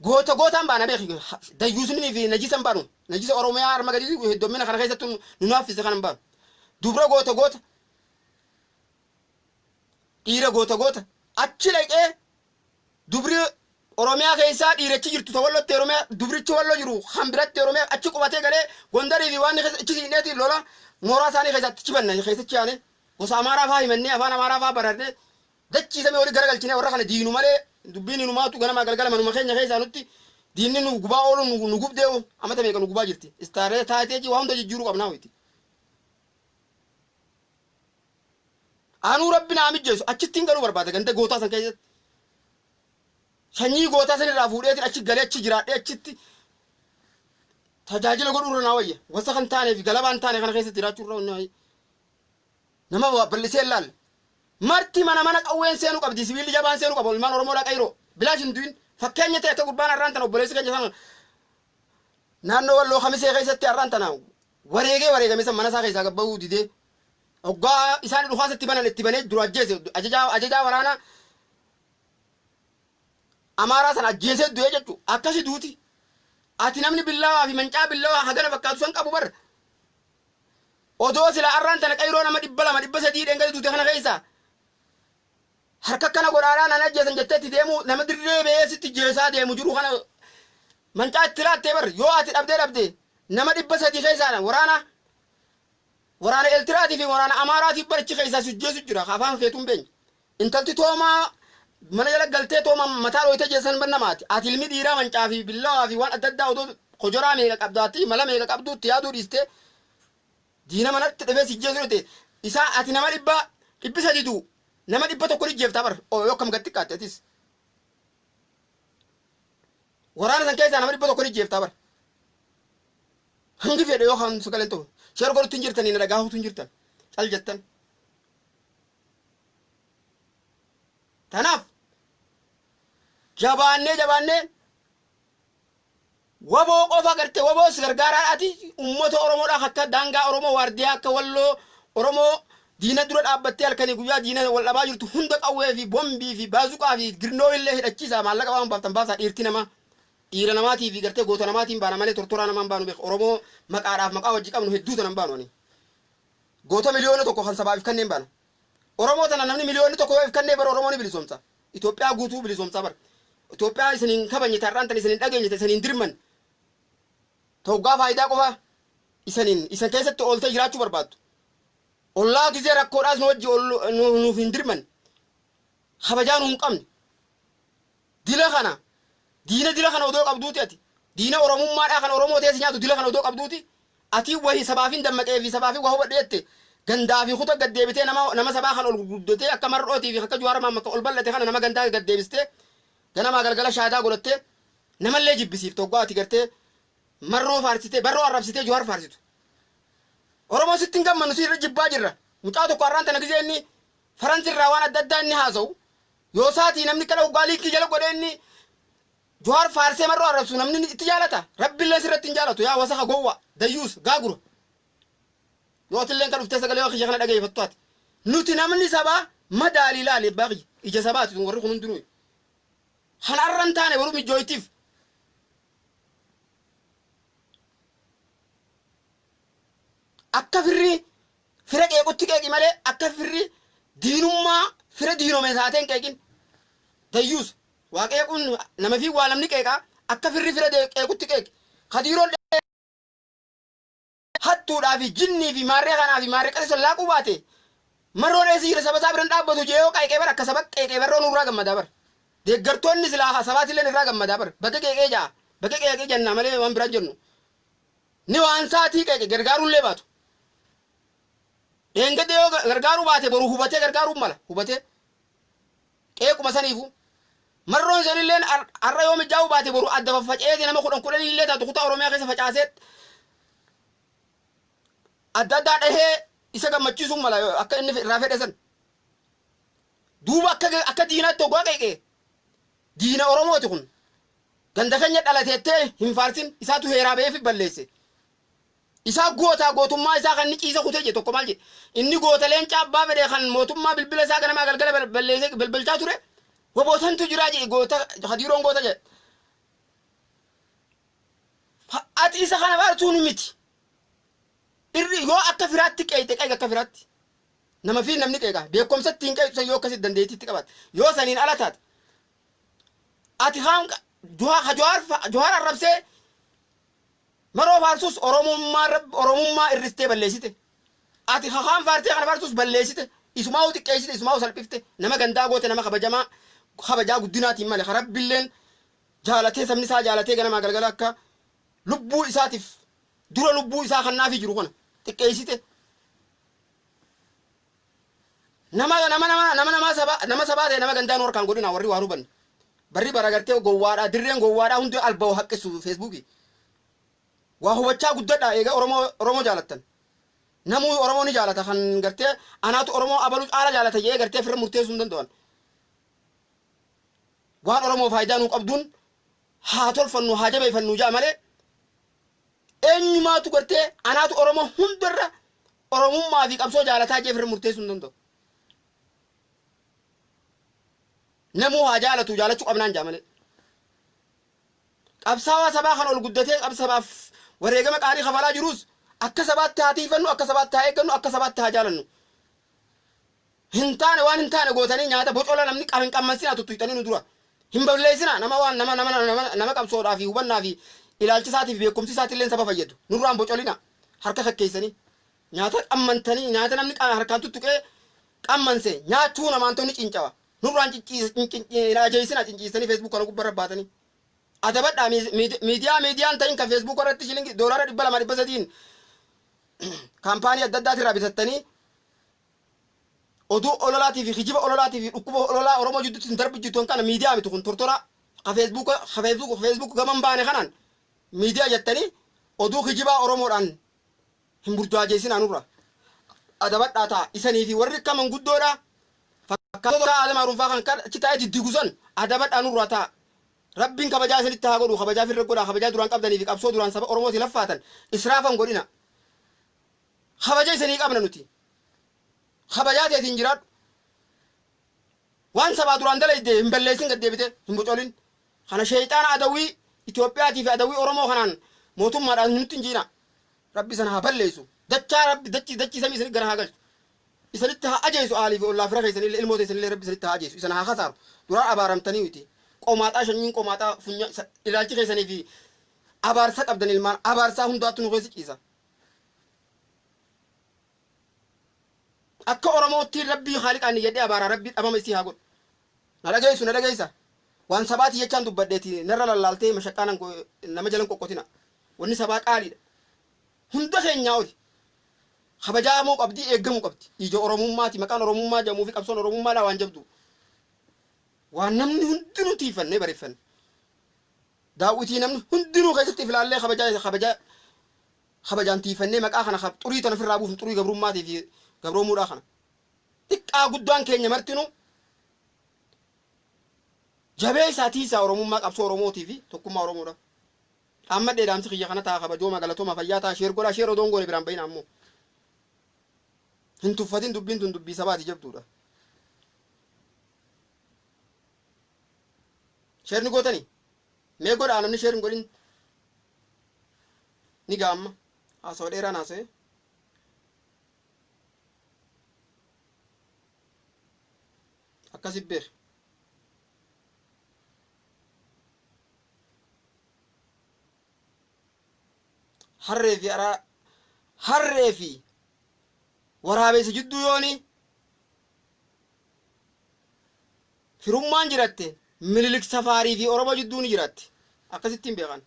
Goota gootaan baana beeki. Dayyuusni fi najisa hin baanu. Najisa Oromiyaa harma gadii heddummina kana keessatti nu naaffise kana hin baanu. Dubra goota goota. Dhiira goota goota. Achi dhaqee dubri Oromiyaa keessaa dhiirachi jirtu ta wallotti Oromiyaa dubrichi walloo jiru kan biratti Oromiyaa achi qubatee galee Gondarii fi waan keessa achi siinneeti lola mooraa isaanii keessatti achi banna keessatti yaane gosa Amaaraa faa himannee afaan Amaaraa faa barannee Dachii samii wali garagalchinee warra kana diinu malee dubbiin inumaatu ganamaa galgala manuma keenya keessaa nutti diinni nu gubaa oolu nu gubdeewu amata meeqa nu gubaa jirti. Istaaree taateejii waa hunda jijjiiruu qabnaa wayti. Anuu rabbi naa mijjeessu achittiin galuu barbaada ganda gootaa san keessatti. Sanyii gootaa san irraa fuudheetiin achi galee achi jiraadhee achitti tajaajila godhuu irra naa wayya. Wasa kan taanee fi galabaa hin taane kana keessatti jiraachuu irra naa wayya. Nama waa bal'isee hin laalle. Marti mana mana qawween seenuu qabdi sibiilli jabaan seenuu qaba ilmaan Oromoodhaa qayroo bilaash hin du'in fakkeenya ta'e akka gurbaan har'aan tana obboleessi keenya sana naannoo walloo kamisee keessatti har'aan tana wareegee wareegame san mana isaa keessaa gad bahuu didee hoggaa isaan dhukaasa itti banan itti banee dura ajjeese ajajaa ajajaa waraanaa Amaaraa sana ajjeesee du'ee jechuudha. Akkasi duuti. Ati namni billaawaa fi mancaa billaawaa hagana fakkaatu san qabu bar. Odoo silaa arraan tana qayroo nama 200 300 dhengada duute kana keessaa harka akkana godhaadhaa nan ajjeesan jettee itti deemuu nama dirree ba'ee sitti jeesaa deemu jiru kana mancaa itti laattee bar yoo ati dhabdee dhabde nama 300 keessaa waraana waraana Eeltiraatii fi waraana Amaaraatiif barichi keessaa si jeesu jira afaan keetuun beenya. Intalti toomaa mana jala galtee tooma mataa dhooytee jeessan bar namaati. Ati ilmi dhiiraa mancaa fi billawaa fi waan adda addaa odoo kojoraa meeqa qabdaatti mala meeqa qabduu itti yaaduu dhiistee diina manatti dhufee si jeesuu dhufte isaa ati nama dhibba dhibbi sadi du'u nama 100 ni jeeftaa bar yoo akkam gad xiqqaatte atis. Waraana san keessaa nama 100 ni jeeftaa bar. Hangi fedhe yoo kan sagaleen ta'u sheer godhutti hin jirtanii na dhagaahuutu hin jirtan cal jettan. Tanaaf jabaannee jabaannee waboo qofa gartee waboos gargaaraadhaati uummata Oromoodhaa akka daangaa Oromoo waardiyaa akka walloo Oromoo diina dura dhaabbattee halkanii guyyaa diina wal dhabaa jirtu hunda qawwee fi bombii fi baazuqaa fi girnoo illee hidhachiisa maallaqa waan baaftan baasaa dhiirti namaa dhiira namaatii fi gartee goota namaatiin baana malee tortoraa namaan baanu beek Oromoo maqaadhaaf maqaa wajji qabnu hedduu tanan baanu ani. Goota 1,000,000 kan sabaaf if kanneen baana. Oromoo tana namni 1,000,000 yoo if kannee bar Oromoo ni bilisoomsa. Itoophiyaa guutuu bilisoomsaa bar. Itoophiyaa isin hin kabajne ta har'aan tana isin hin dhageenye ta isin hin dirman. Ta hoggaa faayidaa qofa isaniin isan keessatti ooltee jiraachuu barbaaddu. Ollaa gizee rakkoodhaas nu wajji nuuf hin dirman. Kabajaa nu hin qabne. Dila kana diina dila kana odoo qabduuti ati diina Oromummaadhaa kan Oromoo ta'ee si nyaatu dila kana odoo qabduuti ati wahi sabaafin dammaqee fi sabaafin waa hubadhe jette gandaa fi kuta gad deebitee nama nama sabaa kan ol gurguddatee akka mar'ootii fi akka Jawaar Mahammad kan ol bal'ate kana nama gandaa gad deebistee ganamaa galgala shaadaa godhattee namallee jibbisiifte hoggaa ati gartee marroo faarsitee barroo arrabsitee Jawaar faarsitu. Oromoo sitti hin gammannu si irra jibbaa jirra. Mucaa tokko har'aan tana gizee inni faransi irraa waan adda addaa inni haasa'u Yoo saatii namni kana hoggaa liinkii jala godhee inni Jawaar faarsee marroo arrabsu namni itti jaalata. Rabbillee sirratti hin jaalatu yaa wasaka gowwa dayyuus gaagura. Yoo atilleen kan dhuftee sagalee kiyya kana dhageeffattu ati. Nuti namni sabaa madaalii laali abbaa kiyya ija sabaati tun warri kun hundinuu. Kan arra hin taane boru mijjooytiif. Akka firri fira qeequtti qeeqi malee akka firri diinummaa fira diinome taatee hin qeeqin. Dayyuus waa qeequun nama fi waa namni qeeqa akka firri fira qeequtti qeeqi. Kadiiroon hattuudhaa fi jinnii fi maarree kanaa fi maarree qasii san laaquu baate marroon eessa jira saba isaa biran dhaabbatu jee yoo qeeqee bar akka saba qeeqee barroon irraa gammadaa bar. Deeggartoonni silaa sabaatilleen irraa gammadaa bar. Baga qeeqee ja'a. Baga qeeqee jennaa malee waan biraan jennu. Ni waan saatii qeeqe gargaaruullee baatu. Dheengadda yoo gargaaruu baate boru hubatee gargaaruu mala hubatee. Qeequma saniifu. Marroon sanilleen har'a yoo mijaa'uu baate boru adda faffaca'eeti nama kudhan kudhanii illee taatu kutaa Oromiyaa keessa facaasee adda addaa dhahee isa gammachiisuu mala akka inni irraa fedhe san. Duuba akka diinaatti hoggaa qeeqee diina Oromooti kun. Ganda keenya dhalateettee hin faarsin isaatu heeraa ba'eefi balleesse. Isaa gootaa gootummaa isaa kan inni ciisa kutee jedhe tokko maal jedhe. Inni goota leencaa abbaa fedhe kan mootummaa bilbila isaa ganamaa galgala balleessee balbalchaa ture. Wabootantu jiraa jedhe goota hadiiroon goota jedhe. Ati isa kana faarsuun miti. Irri yoo akka firaatti qeeyxe qeeqa akka firaatti. Nama fi namni qeeqa. Beekumsa ittiin qeeyxu san yoo akkasitti dandeettiitti qabaate. Yoo saniin ala taate. Ati kaan Jawaar arrabsee Maroo faarsus Oromummaa Oromummaa irristee balleessite. Ati kakaan faarsee kana faarsus balleessite. Isumaa'uu xiqqeessite, isumaa'uu salphifte. Nama gandaa goote, nama kabajamaa kabajaa guddinaatiin malee. Ka Rabbilleen jaalatee sabni isaa jaalatee ganamaa galgala akka lubbuu isaatiif dura lubbuu isaa kannaafii jiru kana xiqqeessite. Nama nama nama nama nama saba nama sabaa ta'e nama gandaa nu harkaan godhina warri waan hubanne. Barri bara gartee gowwaadha dirreen gowwaadha hundi alba'u haqqisu feesbuukii. Waa hubachaa guddadha eega Oromoo Oromoo jaalattan. Namuu Oromoo ni jaalata kan gartee anaatu Oromoo abaluu caala jaalata jedhee gartee firra murteessuu hin danda'an. Waan Oromoo faayidaa nuu qabduun haa tolfannu haa jabeeffannu ja'a malee eenyumaatu gartee anaatu Oromoo hundarra Oromummaa fi qabsoo jaalataa jee firra murteessuu hin danda'u. Namuu haa jaalatu jaalachuu qabnaan jaa malee. Qabsaawaa sabaa kan ol guddatee sabaaf wareegama qaalii kafalaa jirus akka sabaatti haa tiifannu, akka sabaatti haa eeggannu, akka sabaatti haa jaalannu. Hin taane waan hin taane gootanii nyaata bocola namni hin qammansinaa tuttuyxanii nu dura. Hin balleessinaa nama waan nama nama nama nama qabsoodhaa fi hubannaa fi ilaalcha isaatii fi beekumsi isaatillee saba fayyadu. Nurraan bocolina harka kakkeessanii. Nyaata qammantanii nyaata namni harkaan tuttuqee qammanse nyaachuu namaan ta'u ni cincawa. Nurraan ajeessina cinciisanii Facebook kana gubbarra baatanii. Adabadhaa miidiyaa miidiyaan ta'in kan Facebook irratti shilingi doolaara 200 300n kaampaanii adda addaatirraa bitattanii oduu ololaatii fi kijiba ololaatii fi dhukkuba ololaa Oromoo jidduutti hin darbu jirtu kana miidiyaa miti kun tortora ka Facebook ka Facebook Facebook gaman baane kanaan miidiyaa jettanii oduu kijibaa Oromoodhaan hin burjaajeessinaa nurra adabadhaa ta'a isanii fi warri akka manguddoodha fakkaatota Aadam Haruunfaa kan kan achi taa'ee diddigu san adabadhaa nurraa ta'a. Rabbiin kabajaa isinitti haa godhu kabajaa firra godhaa kabajaa duraan qabdanii fi qabsoo duraan saba Oromooti laffaatan israafan godhina. Kabaja isanii qabna nuti. Kabajaa teetiin jiraadhu. Waan sabaa duraan dalayde hin balleessin gad deebite hin bocolin. Kana sheeyxaana adawwii Itoophiyaatii fi adawwii Oromoo kanaan mootummaadhaan nutti hin jiina. Rabbi sana haa balleessu. Dachaa Rabbi dachii dachii samii isinitti gara haa galchu. Isinitti haa ajeessu aalii fi ollaa fira keessanillee ilmoo teessanillee Rabbi isinitti haa ajeessu. Isin haa kasaaru. Duraan abaaramtanii miti. Qomaaxaa shanyiin qomaaxaa funya ilaalchi keessanii fi abaarsa qabdan ilmaan abaarsaa hundaattu nu keessa ciisa. Akka Oromootti Rabbii haaliqaan niyyadhee abaaraa Rabbii dhabama isii haa godhu. Na dhageessu na dhageessa. Waan sabaati jechaan dubbadheeti narra lallaaltee mashaqqaa nan nama jalan qoqqotina. Wanni sabaa qaaliidha. Hunda keenyaa oli. Kabajaamuu qabdi eeggamuu qabdi. Ija Oromummaati maqaan Oromummaa jedhamuu fi qabsoon Oromummaadhaa waan jabdu. Waan namni hundinuu tiifannee bareeffanne. Daawwitii namni hundinuu keessatti ifilaallee kabajaa kabajaa kabajaan tiifannee maqaa kana xurii tana ofirraa buufnu xurii gabrummaatii fi gabroomuudhaa kana. Xiqqaa guddaan keenya martinuu jabeessaa tiisaa Oromummaa qabsoo Oromootii fi tokkummaa Oromoodha. Dhaammadhee dhaamsi kiyya kana ta'a kabajooma galatooma fayyaa ta'a share godhaa share odoon goone biraan bahina ammoo. Hin tuffatin dubbiin tun dubbii sabaati jabduudha. Share ni gootanii? Mee godhaa namni share hin godhin ni ga'a amma. Haasawa dheeraan haasa'e. Akkasi beeki. Harree fi araa harree fi waraabessa jidduu yooni firummaan jiratte Minilik safaarii fi Oromoo jidduu ni jiraatti. Akkasittiin beekan.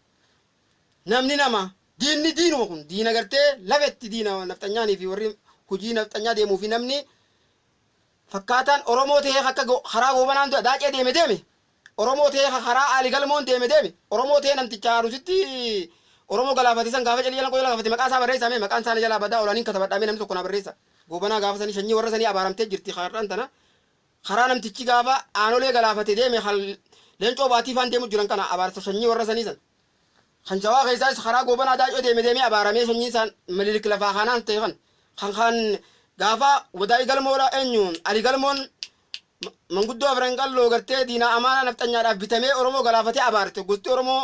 Namni nama diinni diinuma kun diina gartee lafetti diina nafxanyaanii fi warri hojii nafxanyaa deemuu fi namni fakkaataan Oromoo ta'ee akka karaa Goobanaan Daacee deeme deeme Oromoo ta'ee karaa Ali Galmoon deeme deeme Oromoo ta'ee namticha Arusitti Oromoo galaafate san gaafa calii jalan qoyla gaafate maqaa isaa barreessaa mee maqaan isaa na jalaa badaa olaaniin katabadhaa mee namni tokko naa barreessa. Goobanaa gaafa sanii sanyii warra sanii abaaramtee jirti har'aan tana karaa namtichi gaafa Aanolee galaafate deeme kan Leencoo Baatii faan deemu jiran kana abaarsa sanyii warra sanii san. Kan Shawaa keessaas karaa Goobanaa Daacoo deeme deemee abaaramee sanyiin isaan Minilik lafaa kanaan ta'e kan kan kan gaafa Wadaa'ii Galmoodha eenyu Ali Galmoon manguddoo Afran Qalloo gartee diinaa amaanaa nafxanyaadhaaf bitamee Oromoo galaafatee abaarte gosti Oromoo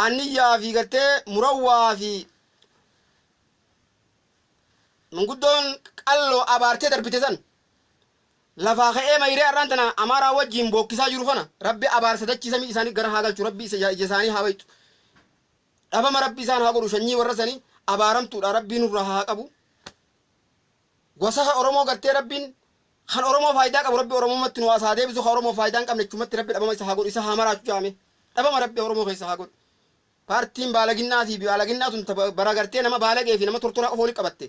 Anniyyaa fi gartee Murawwaa fi manguddoon Qalloo abaartee darbite san lafaa ka'ee mayree har'aan tana Amaaraa wajjiin bookkisaa jiru kana Rabbi abaarsa dachii samii isaanii gara haa galchu. Rabbi isa ija isaanii haa bayxu. Dhabama Rabbi isaan haa godhu. Sanyii warra sanii abaaramtuudha. Rabbii nurraa haa qabu. Gosa Oromoo gartee Rabbiin kan Oromoo faayidaa qabu Rabbi Oromummaatti nu haa deebisu. Kan Oromoo faayidaa hin qabne chumatti Rabbi dhabama isa haa godhu, isa haa maraachu jaame. Dhabama Rabbi Oromoo keessa haa godhu. Paartiin baalaginnaa fi baalaginnaa tun bara gartee nama baalagee fi nama tortoraa qofa walitti qabatte.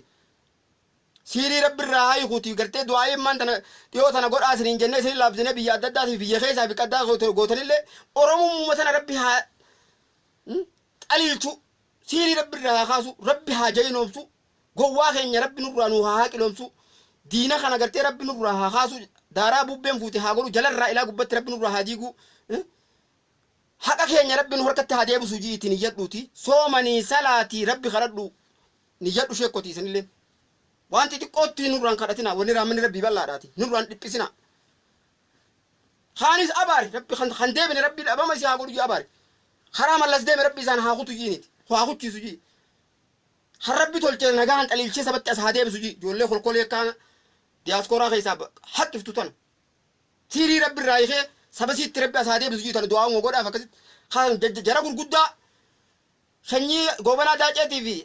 Siirii Rabbi irraa haa hiikuuti gartee du'aa'ii immaan tana dhiyoo tana godhaa isiniin jennee isin laabsinee biyya adda addaa fi biyya keessaa fi qaddaa gootanillee Oromummaa tana Rabbi haa xaliilchu. Siirii Rabbi irraa haa kaasu. Rabbi haa jayinoomsu. Gowwaa keenya Rabbi nurraa nu haa haqiloomsu. Diina kana gartee Rabbi nurraa haa kaasu. Daaraa bubbeen fuute haa godhu. Jalarraa ilaa gubbatti Rabbi nurraa haa diigu. Haqa keenya Rabbi nu harkatti haa deebisu ji'iitii niyyadhuuti. Soomanii salaatii Rabbi kadhadhu niyyadhu sheekkotii isinillee. Waan xixiqqootti nurraan kadhatina. Wanni raammanni Rabbii bal'aadhaati. Nurraan dhiphisina. Kaanis abaari. Rabbi kan deebine Rabbi dhabama isii haa godhu jii abaari. Karaa Mallas deeme Rabbi isaan haa kutu ji'iniiti. Haa kuchiisu ji'i. Kan Rabbi tolchee nagaan xaliilchee sabatti as haa deebisu ji'i. Ijoollee kolkolee kaan diyaaskooraa keessaa haqqiftu tana. Siirii Rabbi irraa hiikee saba siitti Rabbi as haa deebisu ji'i tana du'aa godhaaf akkasitti. Kan jara gurguddaa sanyii Goobanaa Daaceetii fi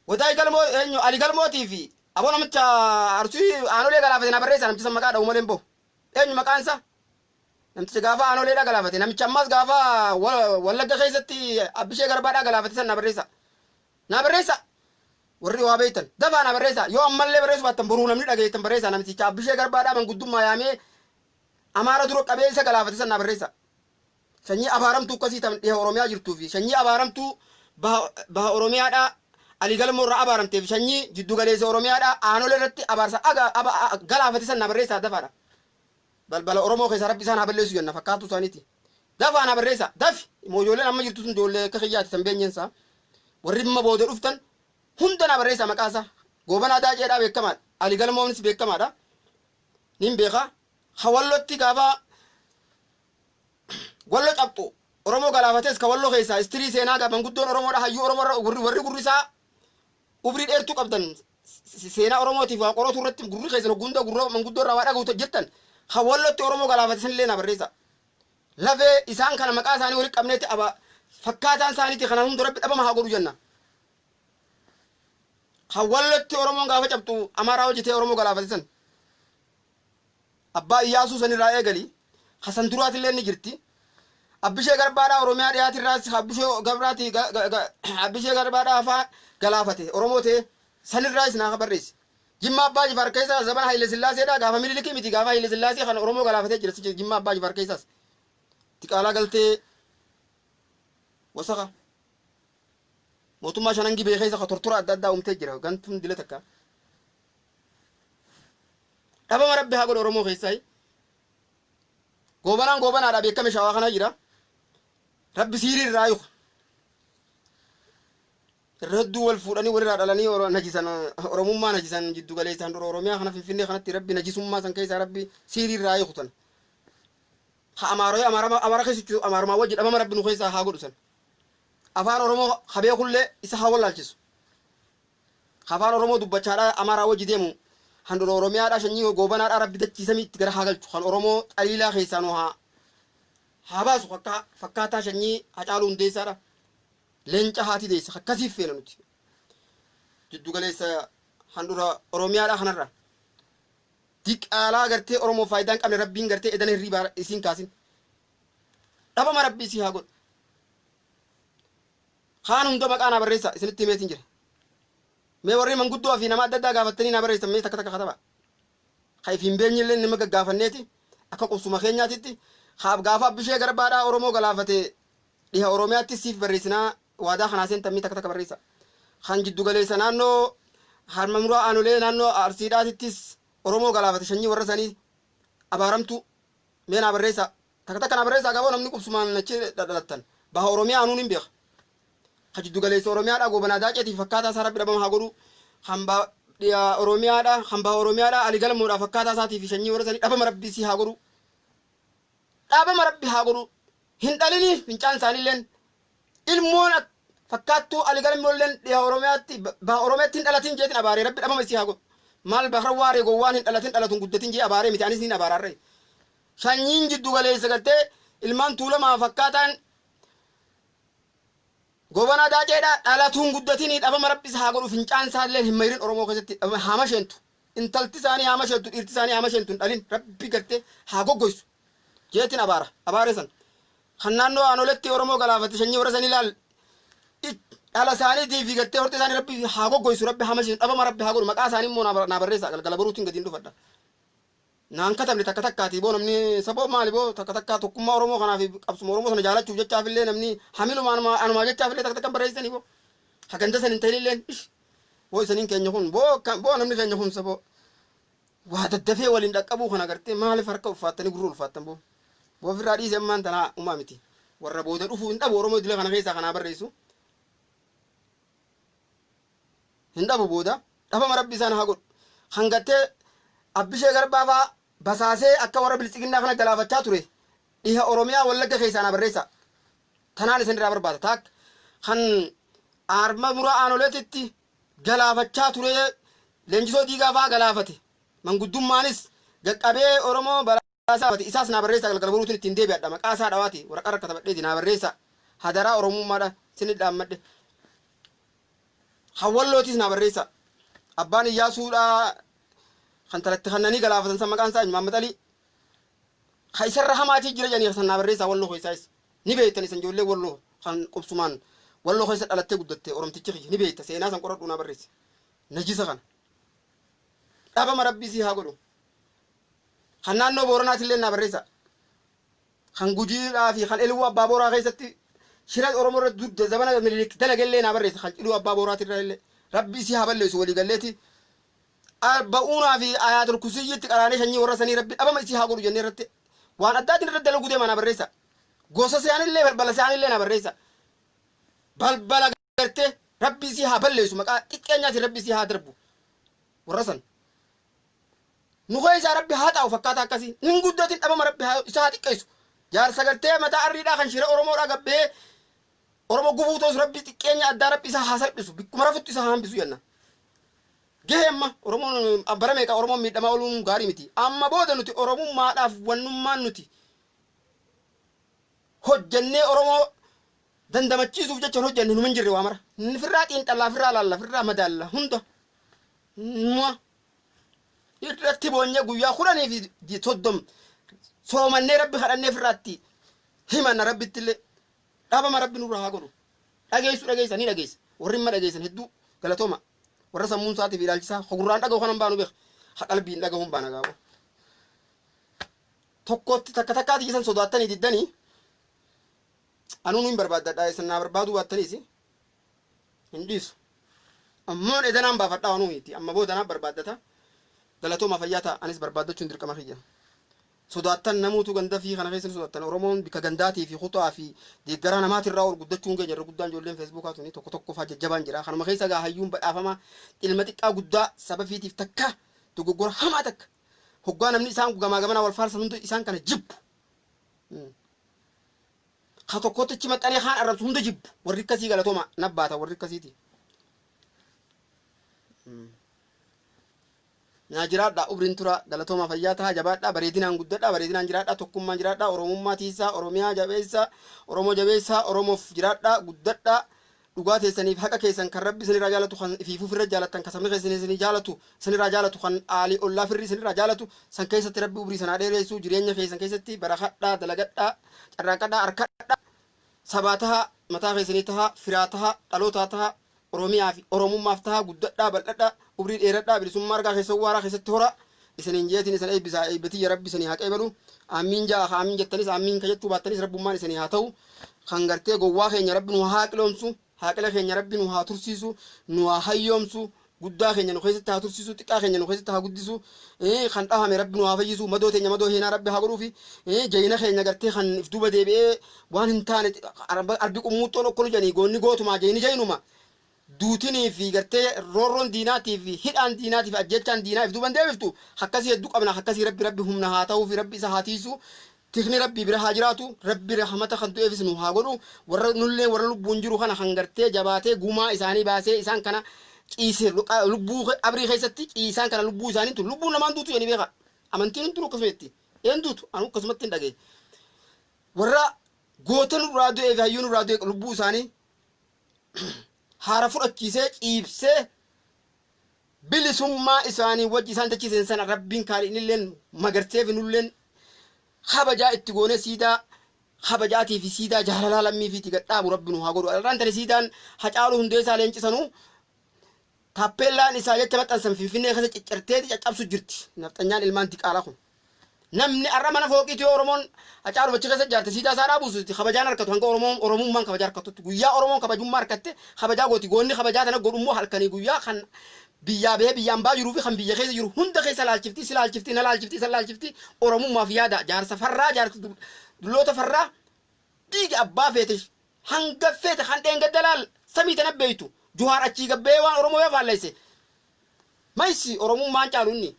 Wadaay Galmoo eenyu Ali Galmootii fi aboo namicha Arsii Aanolee galaafate na barreessa. Namicha san maqaa dha'u malee hin bahu. Eenyu maqaan isaa? Namticha gaafa Aanoleedha galaafate. Namicha ammas gaafa Wallagga keessatti Abbishee Garbaadhaa galaafate san na barreessa. Na barreessa. Warri waa beektan dafaa na barreessa. Yoo ammallee barreessuu baattan boruu namni dhageessan barreessa. Namticha Abbishee Garbaadhaa manguddummaa yaamee Amaara dura qabee isa galaafate san na barreessa. Sanyii abaaramtuu akkasii tan dhiha Oromiyaa jirtuu fi sanyii abaaramtuu baha Oromiyaadhaa Ali Galmoo irraa abaaramtee fi sanyii jiddu galeessa Oromiyaadhaa Aanolee irratti abaarsa galaafate san na barreessaa dafaadha. Balbala Oromoo keessaa Rabbi isaan haa balleessu jenna fakkaattuu isaaniiti. Dafaa na barreessaa. Dafi. Immoo ijoolleen amma jirtu sun ijoollee akka kiyyaati san beenyeensaa. Warri amma booda dhuftan hunda na barreessaa maqaa isaa. Goobanaa Daaceedhaa beekamaadha. Ali Galmoonis beekamaadha. Nin beeka. Ka Wallotti gaafa Wallo cabxu Oromoo galaafates ka Walloo keessaa istirii seenaa gaa manguddoon Oromoodha hayyuu Oromoo irra warri gurri isaa umrii dheertuu qabdan seenaa Oromootiif waa qoratu irratti gurri keessan hogguu hunda gurra manguddoo irraa waa dhaga'u jettan ka Wallotti Oromoo galaafate sanillee naa barreessa. Lafee isaan kana maqaa isaanii walitti qabneetti aba fakkaataan isaaniiti kana hunda Rabbi dhabama haa godhu jenna. Ka Wallotti Oromoon gaafa cabxu Amaaraa hojjetee Oromoo galaafate san. Abbaa Iyyaasuu sanirraa eegali. Ka san duraatillee ni jirti. Abbishee Garbaadhaa Oromiyaa dhiyaatirraas Abbishee Gabraati Abbishee Garbaadhaa faa galaafate Oromoo ta'e sanirraas naa barreessi. Jimmaa Abbaa Jifaar keessa zabana Haile Sillaaseedha gaafa Minilikii miti gaafa Haile Sillaasee kan Oromoo galaafatee jira Jimmaa Abbaa Jifaar keessaas. Diqaalaa galtee wasaka mootummaa shanan Gibee keessa ka tortora adda addaa uumtee jira gantuun dila takka. Dhabama Rabbi haa godhu Oromoo keessaa. Goobanaan Goobanaadha beekame Shawaa kana jira. Rabbi siirii irraa hiiku. Irra hedduu wal fuudhanii walirraa dhalanii najisan Oromummaa najisan jiddu galeessaan dura Oromiyaa kana Finfinnee kanatti Rabbi najisummaa san keessaa Rabbi siirii irraa hiiku tan. Ha Amaarayee Amaara keessa jechuu Amaarumaa wajji dhabama Rabbi nu keessaa haa godhu san. Afaan Oromoo ha beekullee isa haa wallaalchisu. Ka afaan Oromoo dubbachaadhaa Amaaraa wajji deemu handhuura Oromiyaadhaa shanyii Goobanaadhaa Rabbi dachii samiitti gara haa galchu. Kan Oromoo xaliilaa keessaa nu haa baasu akka fakkaataa shanyii Hacaaluu Hundeessaadha. Leenca haati deesse akkasiif feena nuti. Jiddu galeessa handhuura Oromiyaadhaa kanarra. Diqaalaa gartee Oromoo faayidaa hin qabne Rabbiin gartee edana hirriibaa isiin kaasin. Dhabama Rabbi isii haa godhu. Kaan hunda maqaa naa barreessaa isinitti himeetiin jira. Mee warri manguddoo fi nama adda addaa gaafattanii naa barreessan mee takka takka kataba. Ka if hin beenyillee nama gaggaafanneeti akka qubsuma keenyaatitti kaaf gaafa abbishee garbaadhaa Oromoo galaafate dhiha Oromiyaatti siif barreessinaa waadaa kanaa seentan mee takka takka barreessa. Kan jiddu galeessa naannoo harma muraa aanolee naannoo Arsiidhaatittis Oromoo galaafate shanyii warra sanii abaaramtuu mee naa barreessaa. Takka takka naa barreessaa gaboo namni qubsumaan achi dhalattan. Baha Oromiyaa anuun hin beeka. Ka jiddu galeessa Oromiyaadhaa Goobanaa Daaceetii fi fakkaataa isaa Rabbi dhabama haa godhu. Kan dhiha Oromiyaadhaa kan baha Oromiyaadhaa Ali Galmoodhaa fakkaataa isaatii fi shanyii warra sanii dhabama Rabbi isii haa godhu. Dhabama Rabbi haa godhu. Hin dhalini fincaan isaaniilleen ilmoon fakkaattuu Ali Galmoolleen dhiha Oromiyaatti baha Oromiyaatti hin dhalatin jeetin abaaree Rabbi dhabama isii haa godhu. Maal bahra waaree gowwaan hin dhalatin dhalatun guddatin jee abaaree miti anis niin abaaraarree. Sanyiin jiddu galeessa gartee ilmaan Tuulamaa fakkaataan Goobanaa Daaceedha dhalatuun guddatinii dhabama Rabbi isa haa godhu fincaan isaallee hin mayrin Oromoo keessatti dhabama haa masheentu intalti isaanii haa masheentu dhiirti isaanii haa masheentu hin dhalin Rabbi gartee haa goggoysu jeetin abaara abaaree san kan naannoo aanoletti Oromoo galaafate sanyii warra sanii laal dhala isaaniitii fi gartee hortee isaanii Rabbi haa goggoysu Rabbi haa masheentu dhabama Rabbi haa godhu maqaa isaanii immoo naa barreessa galgala boruutiin gadiin dhufadha. Naan katabne takka takkaati boo namni saboo maali boo takka takkaa tokkummaa Oromoo kanaa fi qabsuma Oromoo sana jaalachuuf jechaaf illee namni hamiluma anumaa anumaa jechaaf illee takka takkan barreessitanii boo haganda san hin ta'in illeen ish boo isaniin keenya kun boo boo namni keenya kun saboo waa daddafee waliin dhaqqabuu kana gartee maaliif harka ulfaattanii gurra ulfaattan boo boo ofirraa dhiise ammaan tanaa umaa miti warra booda dhufuu hin dhabu Oromoo idilee kana keessaa kanaa barreessu hin dhabu booda dhabama Rabbi isaan haa godhu. Kan gartee Abbishee Garbaa faa basaasee akka warra Biltsiginnaa kana galaafachaa ture dhiha Oromiyaa Wallagga keessaa naa barreessaa. Tanaan isin irraa barbaada. Taak kan Aarma Muraa Aanoleetitti galaafachaa ture Leenjisoo Diigaa faa galaafate. Manguddummaanis gaqqabee Oromoo balaafate isaas naa barreessaa galgala boruutiin ittiin deebi'adha. Maqaa isaa dhawaati waraqaa irra katabadheeti naa barreessaa. Hadaraa Oromummaadha sinit dhaammadhe. Kan Wallootiis naa barreessaa. Abbaan Iyyaasuudhaa kan talatti kannanii galaafatan san maqaan isaa eenyu? Mahammad Alii. Kan isarra hamaatii jira jedhanii san naa barreessaa Walloo keessaayis. Ni beektan isan ijoollee Walloo kan qubsumaan Walloo keessa dhalattee guddatte Oromtichi kiyya ni beekta seenaa san qoradhuu naa barreessi. Najisa kana. Dhabama Rabbii sii haa godhu. Kan naannoo Booranaatillee naa barreessaa. Kan Gujiidhaa fi kan Iluu Abbaa Booraa keessatti shira Oromoo irratti dugda zabana Minilik dalage illee naa barreessa. Kan Iluu Abbaa Booraatii irraa illee. Rabbi isii haa balleessu walii galleeti. Arba'uunaa fi Ayaatul Kursiyyiitti qaraanee sanyii warra sanii Rabbi dhabama isii haa godhu jennee irratti waan addaatiin irratti dalaguu deemaa naa barreessa. Gosa isaanillee balbala isaanillee naa barreessa. Balbala gartee Rabbi isii haa balleessu maqaa xiqqeenyaatiin Rabbi isii haa darbu warra san. Nu keessaa Rabbi haa xaa'u fakkaataa akkasii. Hin guddatin dhabama Rabbi haa isa haa xiqqeessu. Jaarsa gartee mataa arriidhaa kan shira Oromoodhaa gabbee Oromoo gufuu ta'us Rabbi xiqqeenya addaa Rabbi isa haa salphisu. Bikkuma rafutti isa haa hambisu jenna. Gahee amma Oromoon bara meeqa Oromoon miidhamaa ooluun gaarii miti. Amma booda nuti Oromummaadhaaf wannummaan nuti hojjannee Oromoo dandamachiisuuf jecha hin hojjanne numa hin jirre waa mara. Firraa xiinxallaa, firraa laalla, firraa madaalla hunda. Numa irratti boonyee guyyaa 30 soomannee Rabbi kadhannee firraatti himanna Rabbitti illee dhabama Rabbi nurraa haa godhu. Dhageessu dhageessa ni dhageessa. Warri imma dhageessan hedduu galatooma. Warra sammuun isaatiif ilaalchisaa hogurraan dhaga'u kanan baanu beeka. Ha qalbiin dhaga'uun baana gaafo. Tokkotti takka takkaati isan sodaattanii diddanii anuu hin barbaaddadha isan naa barbaaduu baattaniis hin dhiisu. Ammoon edanaan baafadhaa anuu miti amma booda naaf barbaaddata. Galatoomaa fayyaa ta'a anis barbaaddachuun dirqama kiyya. Sodaattan namuutu ganda fi kana keessa ni sodaattan Oromoon bikka gandaatii fi kutaa fi deeggaraa namaatirraa ol guddachuun keenya irra guddaan ijoolleen feesbuukaa tuni tokko tokko faa jajjabaan jira. Kanuma keessa gaa hayyuun badhaafamaa ilma xiqqaa guddaa saba fiitiif takka dogoggora hamaa takka hoggaa namni isaan gamaa gamanaa wal faarsan hundi isaan kana jibbu. Ka tokkotti achi maxxanee kaan arrabsu hunda jibbu. Warri akkasii galatooma nabbaata warri akkasiiti. Naa jiraadhaa, umriin tura, galatooma, fayyaa tahaa, jabaadhaa, bareedinaan guddadhaa, bareedinaan jiraadhaa, tokkummaan jiraadhaa, Oromummaa tiisaa, Oromiyaa jabeessaa, Oromoo jabeessaa, Oromoof jiraadhaa, guddadhaa, dhugaa teessaniif haqa keessan kan Rabbi isinirraa jaalatu, kan ifiifuu firra jaalattan, kan sabni keessan isinii jaalatu, isinirraa jaalatu, kan aalii ollaa firri isinirraa jaalatu san keessatti Rabbi umrii sanaa dheereessu. Jireenya keessan keessatti barakadhaa, dalagadhaa, carraaqadhaa, harkadhaa, sabaa tahaa, mataa keessanii tahaa, firaa tahaa, dhalootaa tahaa, Oromiyaa fi Oromummaaf tahaa, guddadhaa, bal'adhaa, umrii dheeradhaa, bilisummaa argaa keessan waaraa keessatti horaa isiniin jeetiin isin eebbisaa. Eebbatiyya Rabbi isinii haa qeebalu. Aamiin ja'a. Ka aamiin jettanis, aamiin ka jechuu baattanis, Rabbummaan isinii haa ta'u. Kan gartee gowwaa keenya Rabbi nu haa haqiloomsu, haaqila keenya Rabbi nu haa tursiisu, nu haa hayyoomsu, guddaa keenya nu keessatti haa tursiisu, xiqqaa keenya nu keessatti haa guddisu, kan dhahame Rabbi nu haa fayyisu, madoo teenya madoo heenaa Rabbi haa godhuufi, jayina keenya gartee kan if duuba deebi'ee waan hin taane arbi qummuuxxoon okkolu jedhanii, goonni gootumaa, jayini jayinuma. Duutinii fi gartee roorroon diinaatii fi hidhaan diinaatii fi ajjechaan diinaa if duuban deebiftu. Akkasii hedduu qabna. Akkasii Rabbi humna haa ta'uu fi Rabbi isa haa tiisu. Tikni Rabbii bira haa jiraatu. Rabbi rahmata kan du'eefis nu haa godhu. Warra nullee, warra lubbuun jiru kana kan gartee jabaatee gumaa isaanii baasee isaan kana ciise lubbuu qabrii keessatti ciisaan kana, lubbuu isaanii tun lubbuun namaan duutu jedhanii beeka. Amantiin hundinuu akkasuma jetti. Een duutu anu akkasumatti hin dhagaye. Warra goota nurraa du'ee fi hayyuu nurraa du'e lubbuu isaanii haara fudhachiisee ciibsee bilisummaa isaanii wajji isaan dachiisan sana Rabbiin kaali'inilleen magarsee fi nulleen kabajaa itti goonee siidaa kabajaatii fi siidaa jaalalaa lammii fiitii gad dhaabu Rabbi nu haa godhu. Har'aan tani siidaan Hacaaluu Hundeessaa leencisanuu taappeellaan isaa jecha maxxansan Finfinnee keessa ciccirteeti caccabsu jirti. Nafxanyaan ilmaan diqaalaa kun. Namni har'a mana fooqiitu yoo Oromoon Hacaaluu achi keessa ijaarte siidaa isaa dhaabuusuti kabajaan harkatu hanga Oromoon Oromummaan kabajaa harkatutti. Guyyaa Oromoon kabajummaa harkatte kabajaa gooti. Goonni kabajaa tana godhu immoo halkanii guyyaa kan biyyaa bahee biyyaan baa jiruu fi kan biyya keessa jiru hunda keessa laalchifti, si laalchifti, na laalchifti, isa laalchifti. Oromummaaf yaada jaarsa farraa, jaarsa dulloota farraa diiga abbaa feete hanga feete kan dheengadda laal samii tana beeytu. Juhaar achii gabbee waan Oromoo yoo faalleesse maysi Oromummaan caalu inni.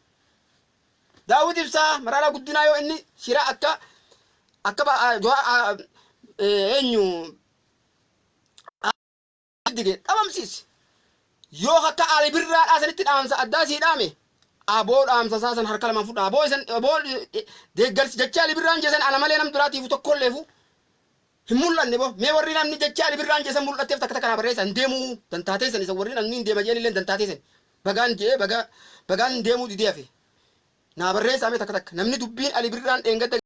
Daawit Ibsaa, Maraaraa Guddinaa yoo inni shira akka eenyu dige dhabamsiisi. Yoo akka Ali Birraadhaa sanitti dhaamsa addaa sii dhaame, aboo dhaamsa isaa san harka lamaan fudha. Aboo isan aboo deeggarsi jecha Ali Birraan jeesan ana malee nam duraatiifu tokkolleefu hin mul'anne bo. Mee warri namni jecha Ali Birraan jeesan mul'atteef takka takka naa barreessa. Hin deemuu dantaateessan isa warri namni hin deema jeen illee dantaateessan. Bagaan je'ee bagaan deemuu didee hafe. Naa barreessaa mee takka takka. Namni dubbiin Ali Birraan dheengadda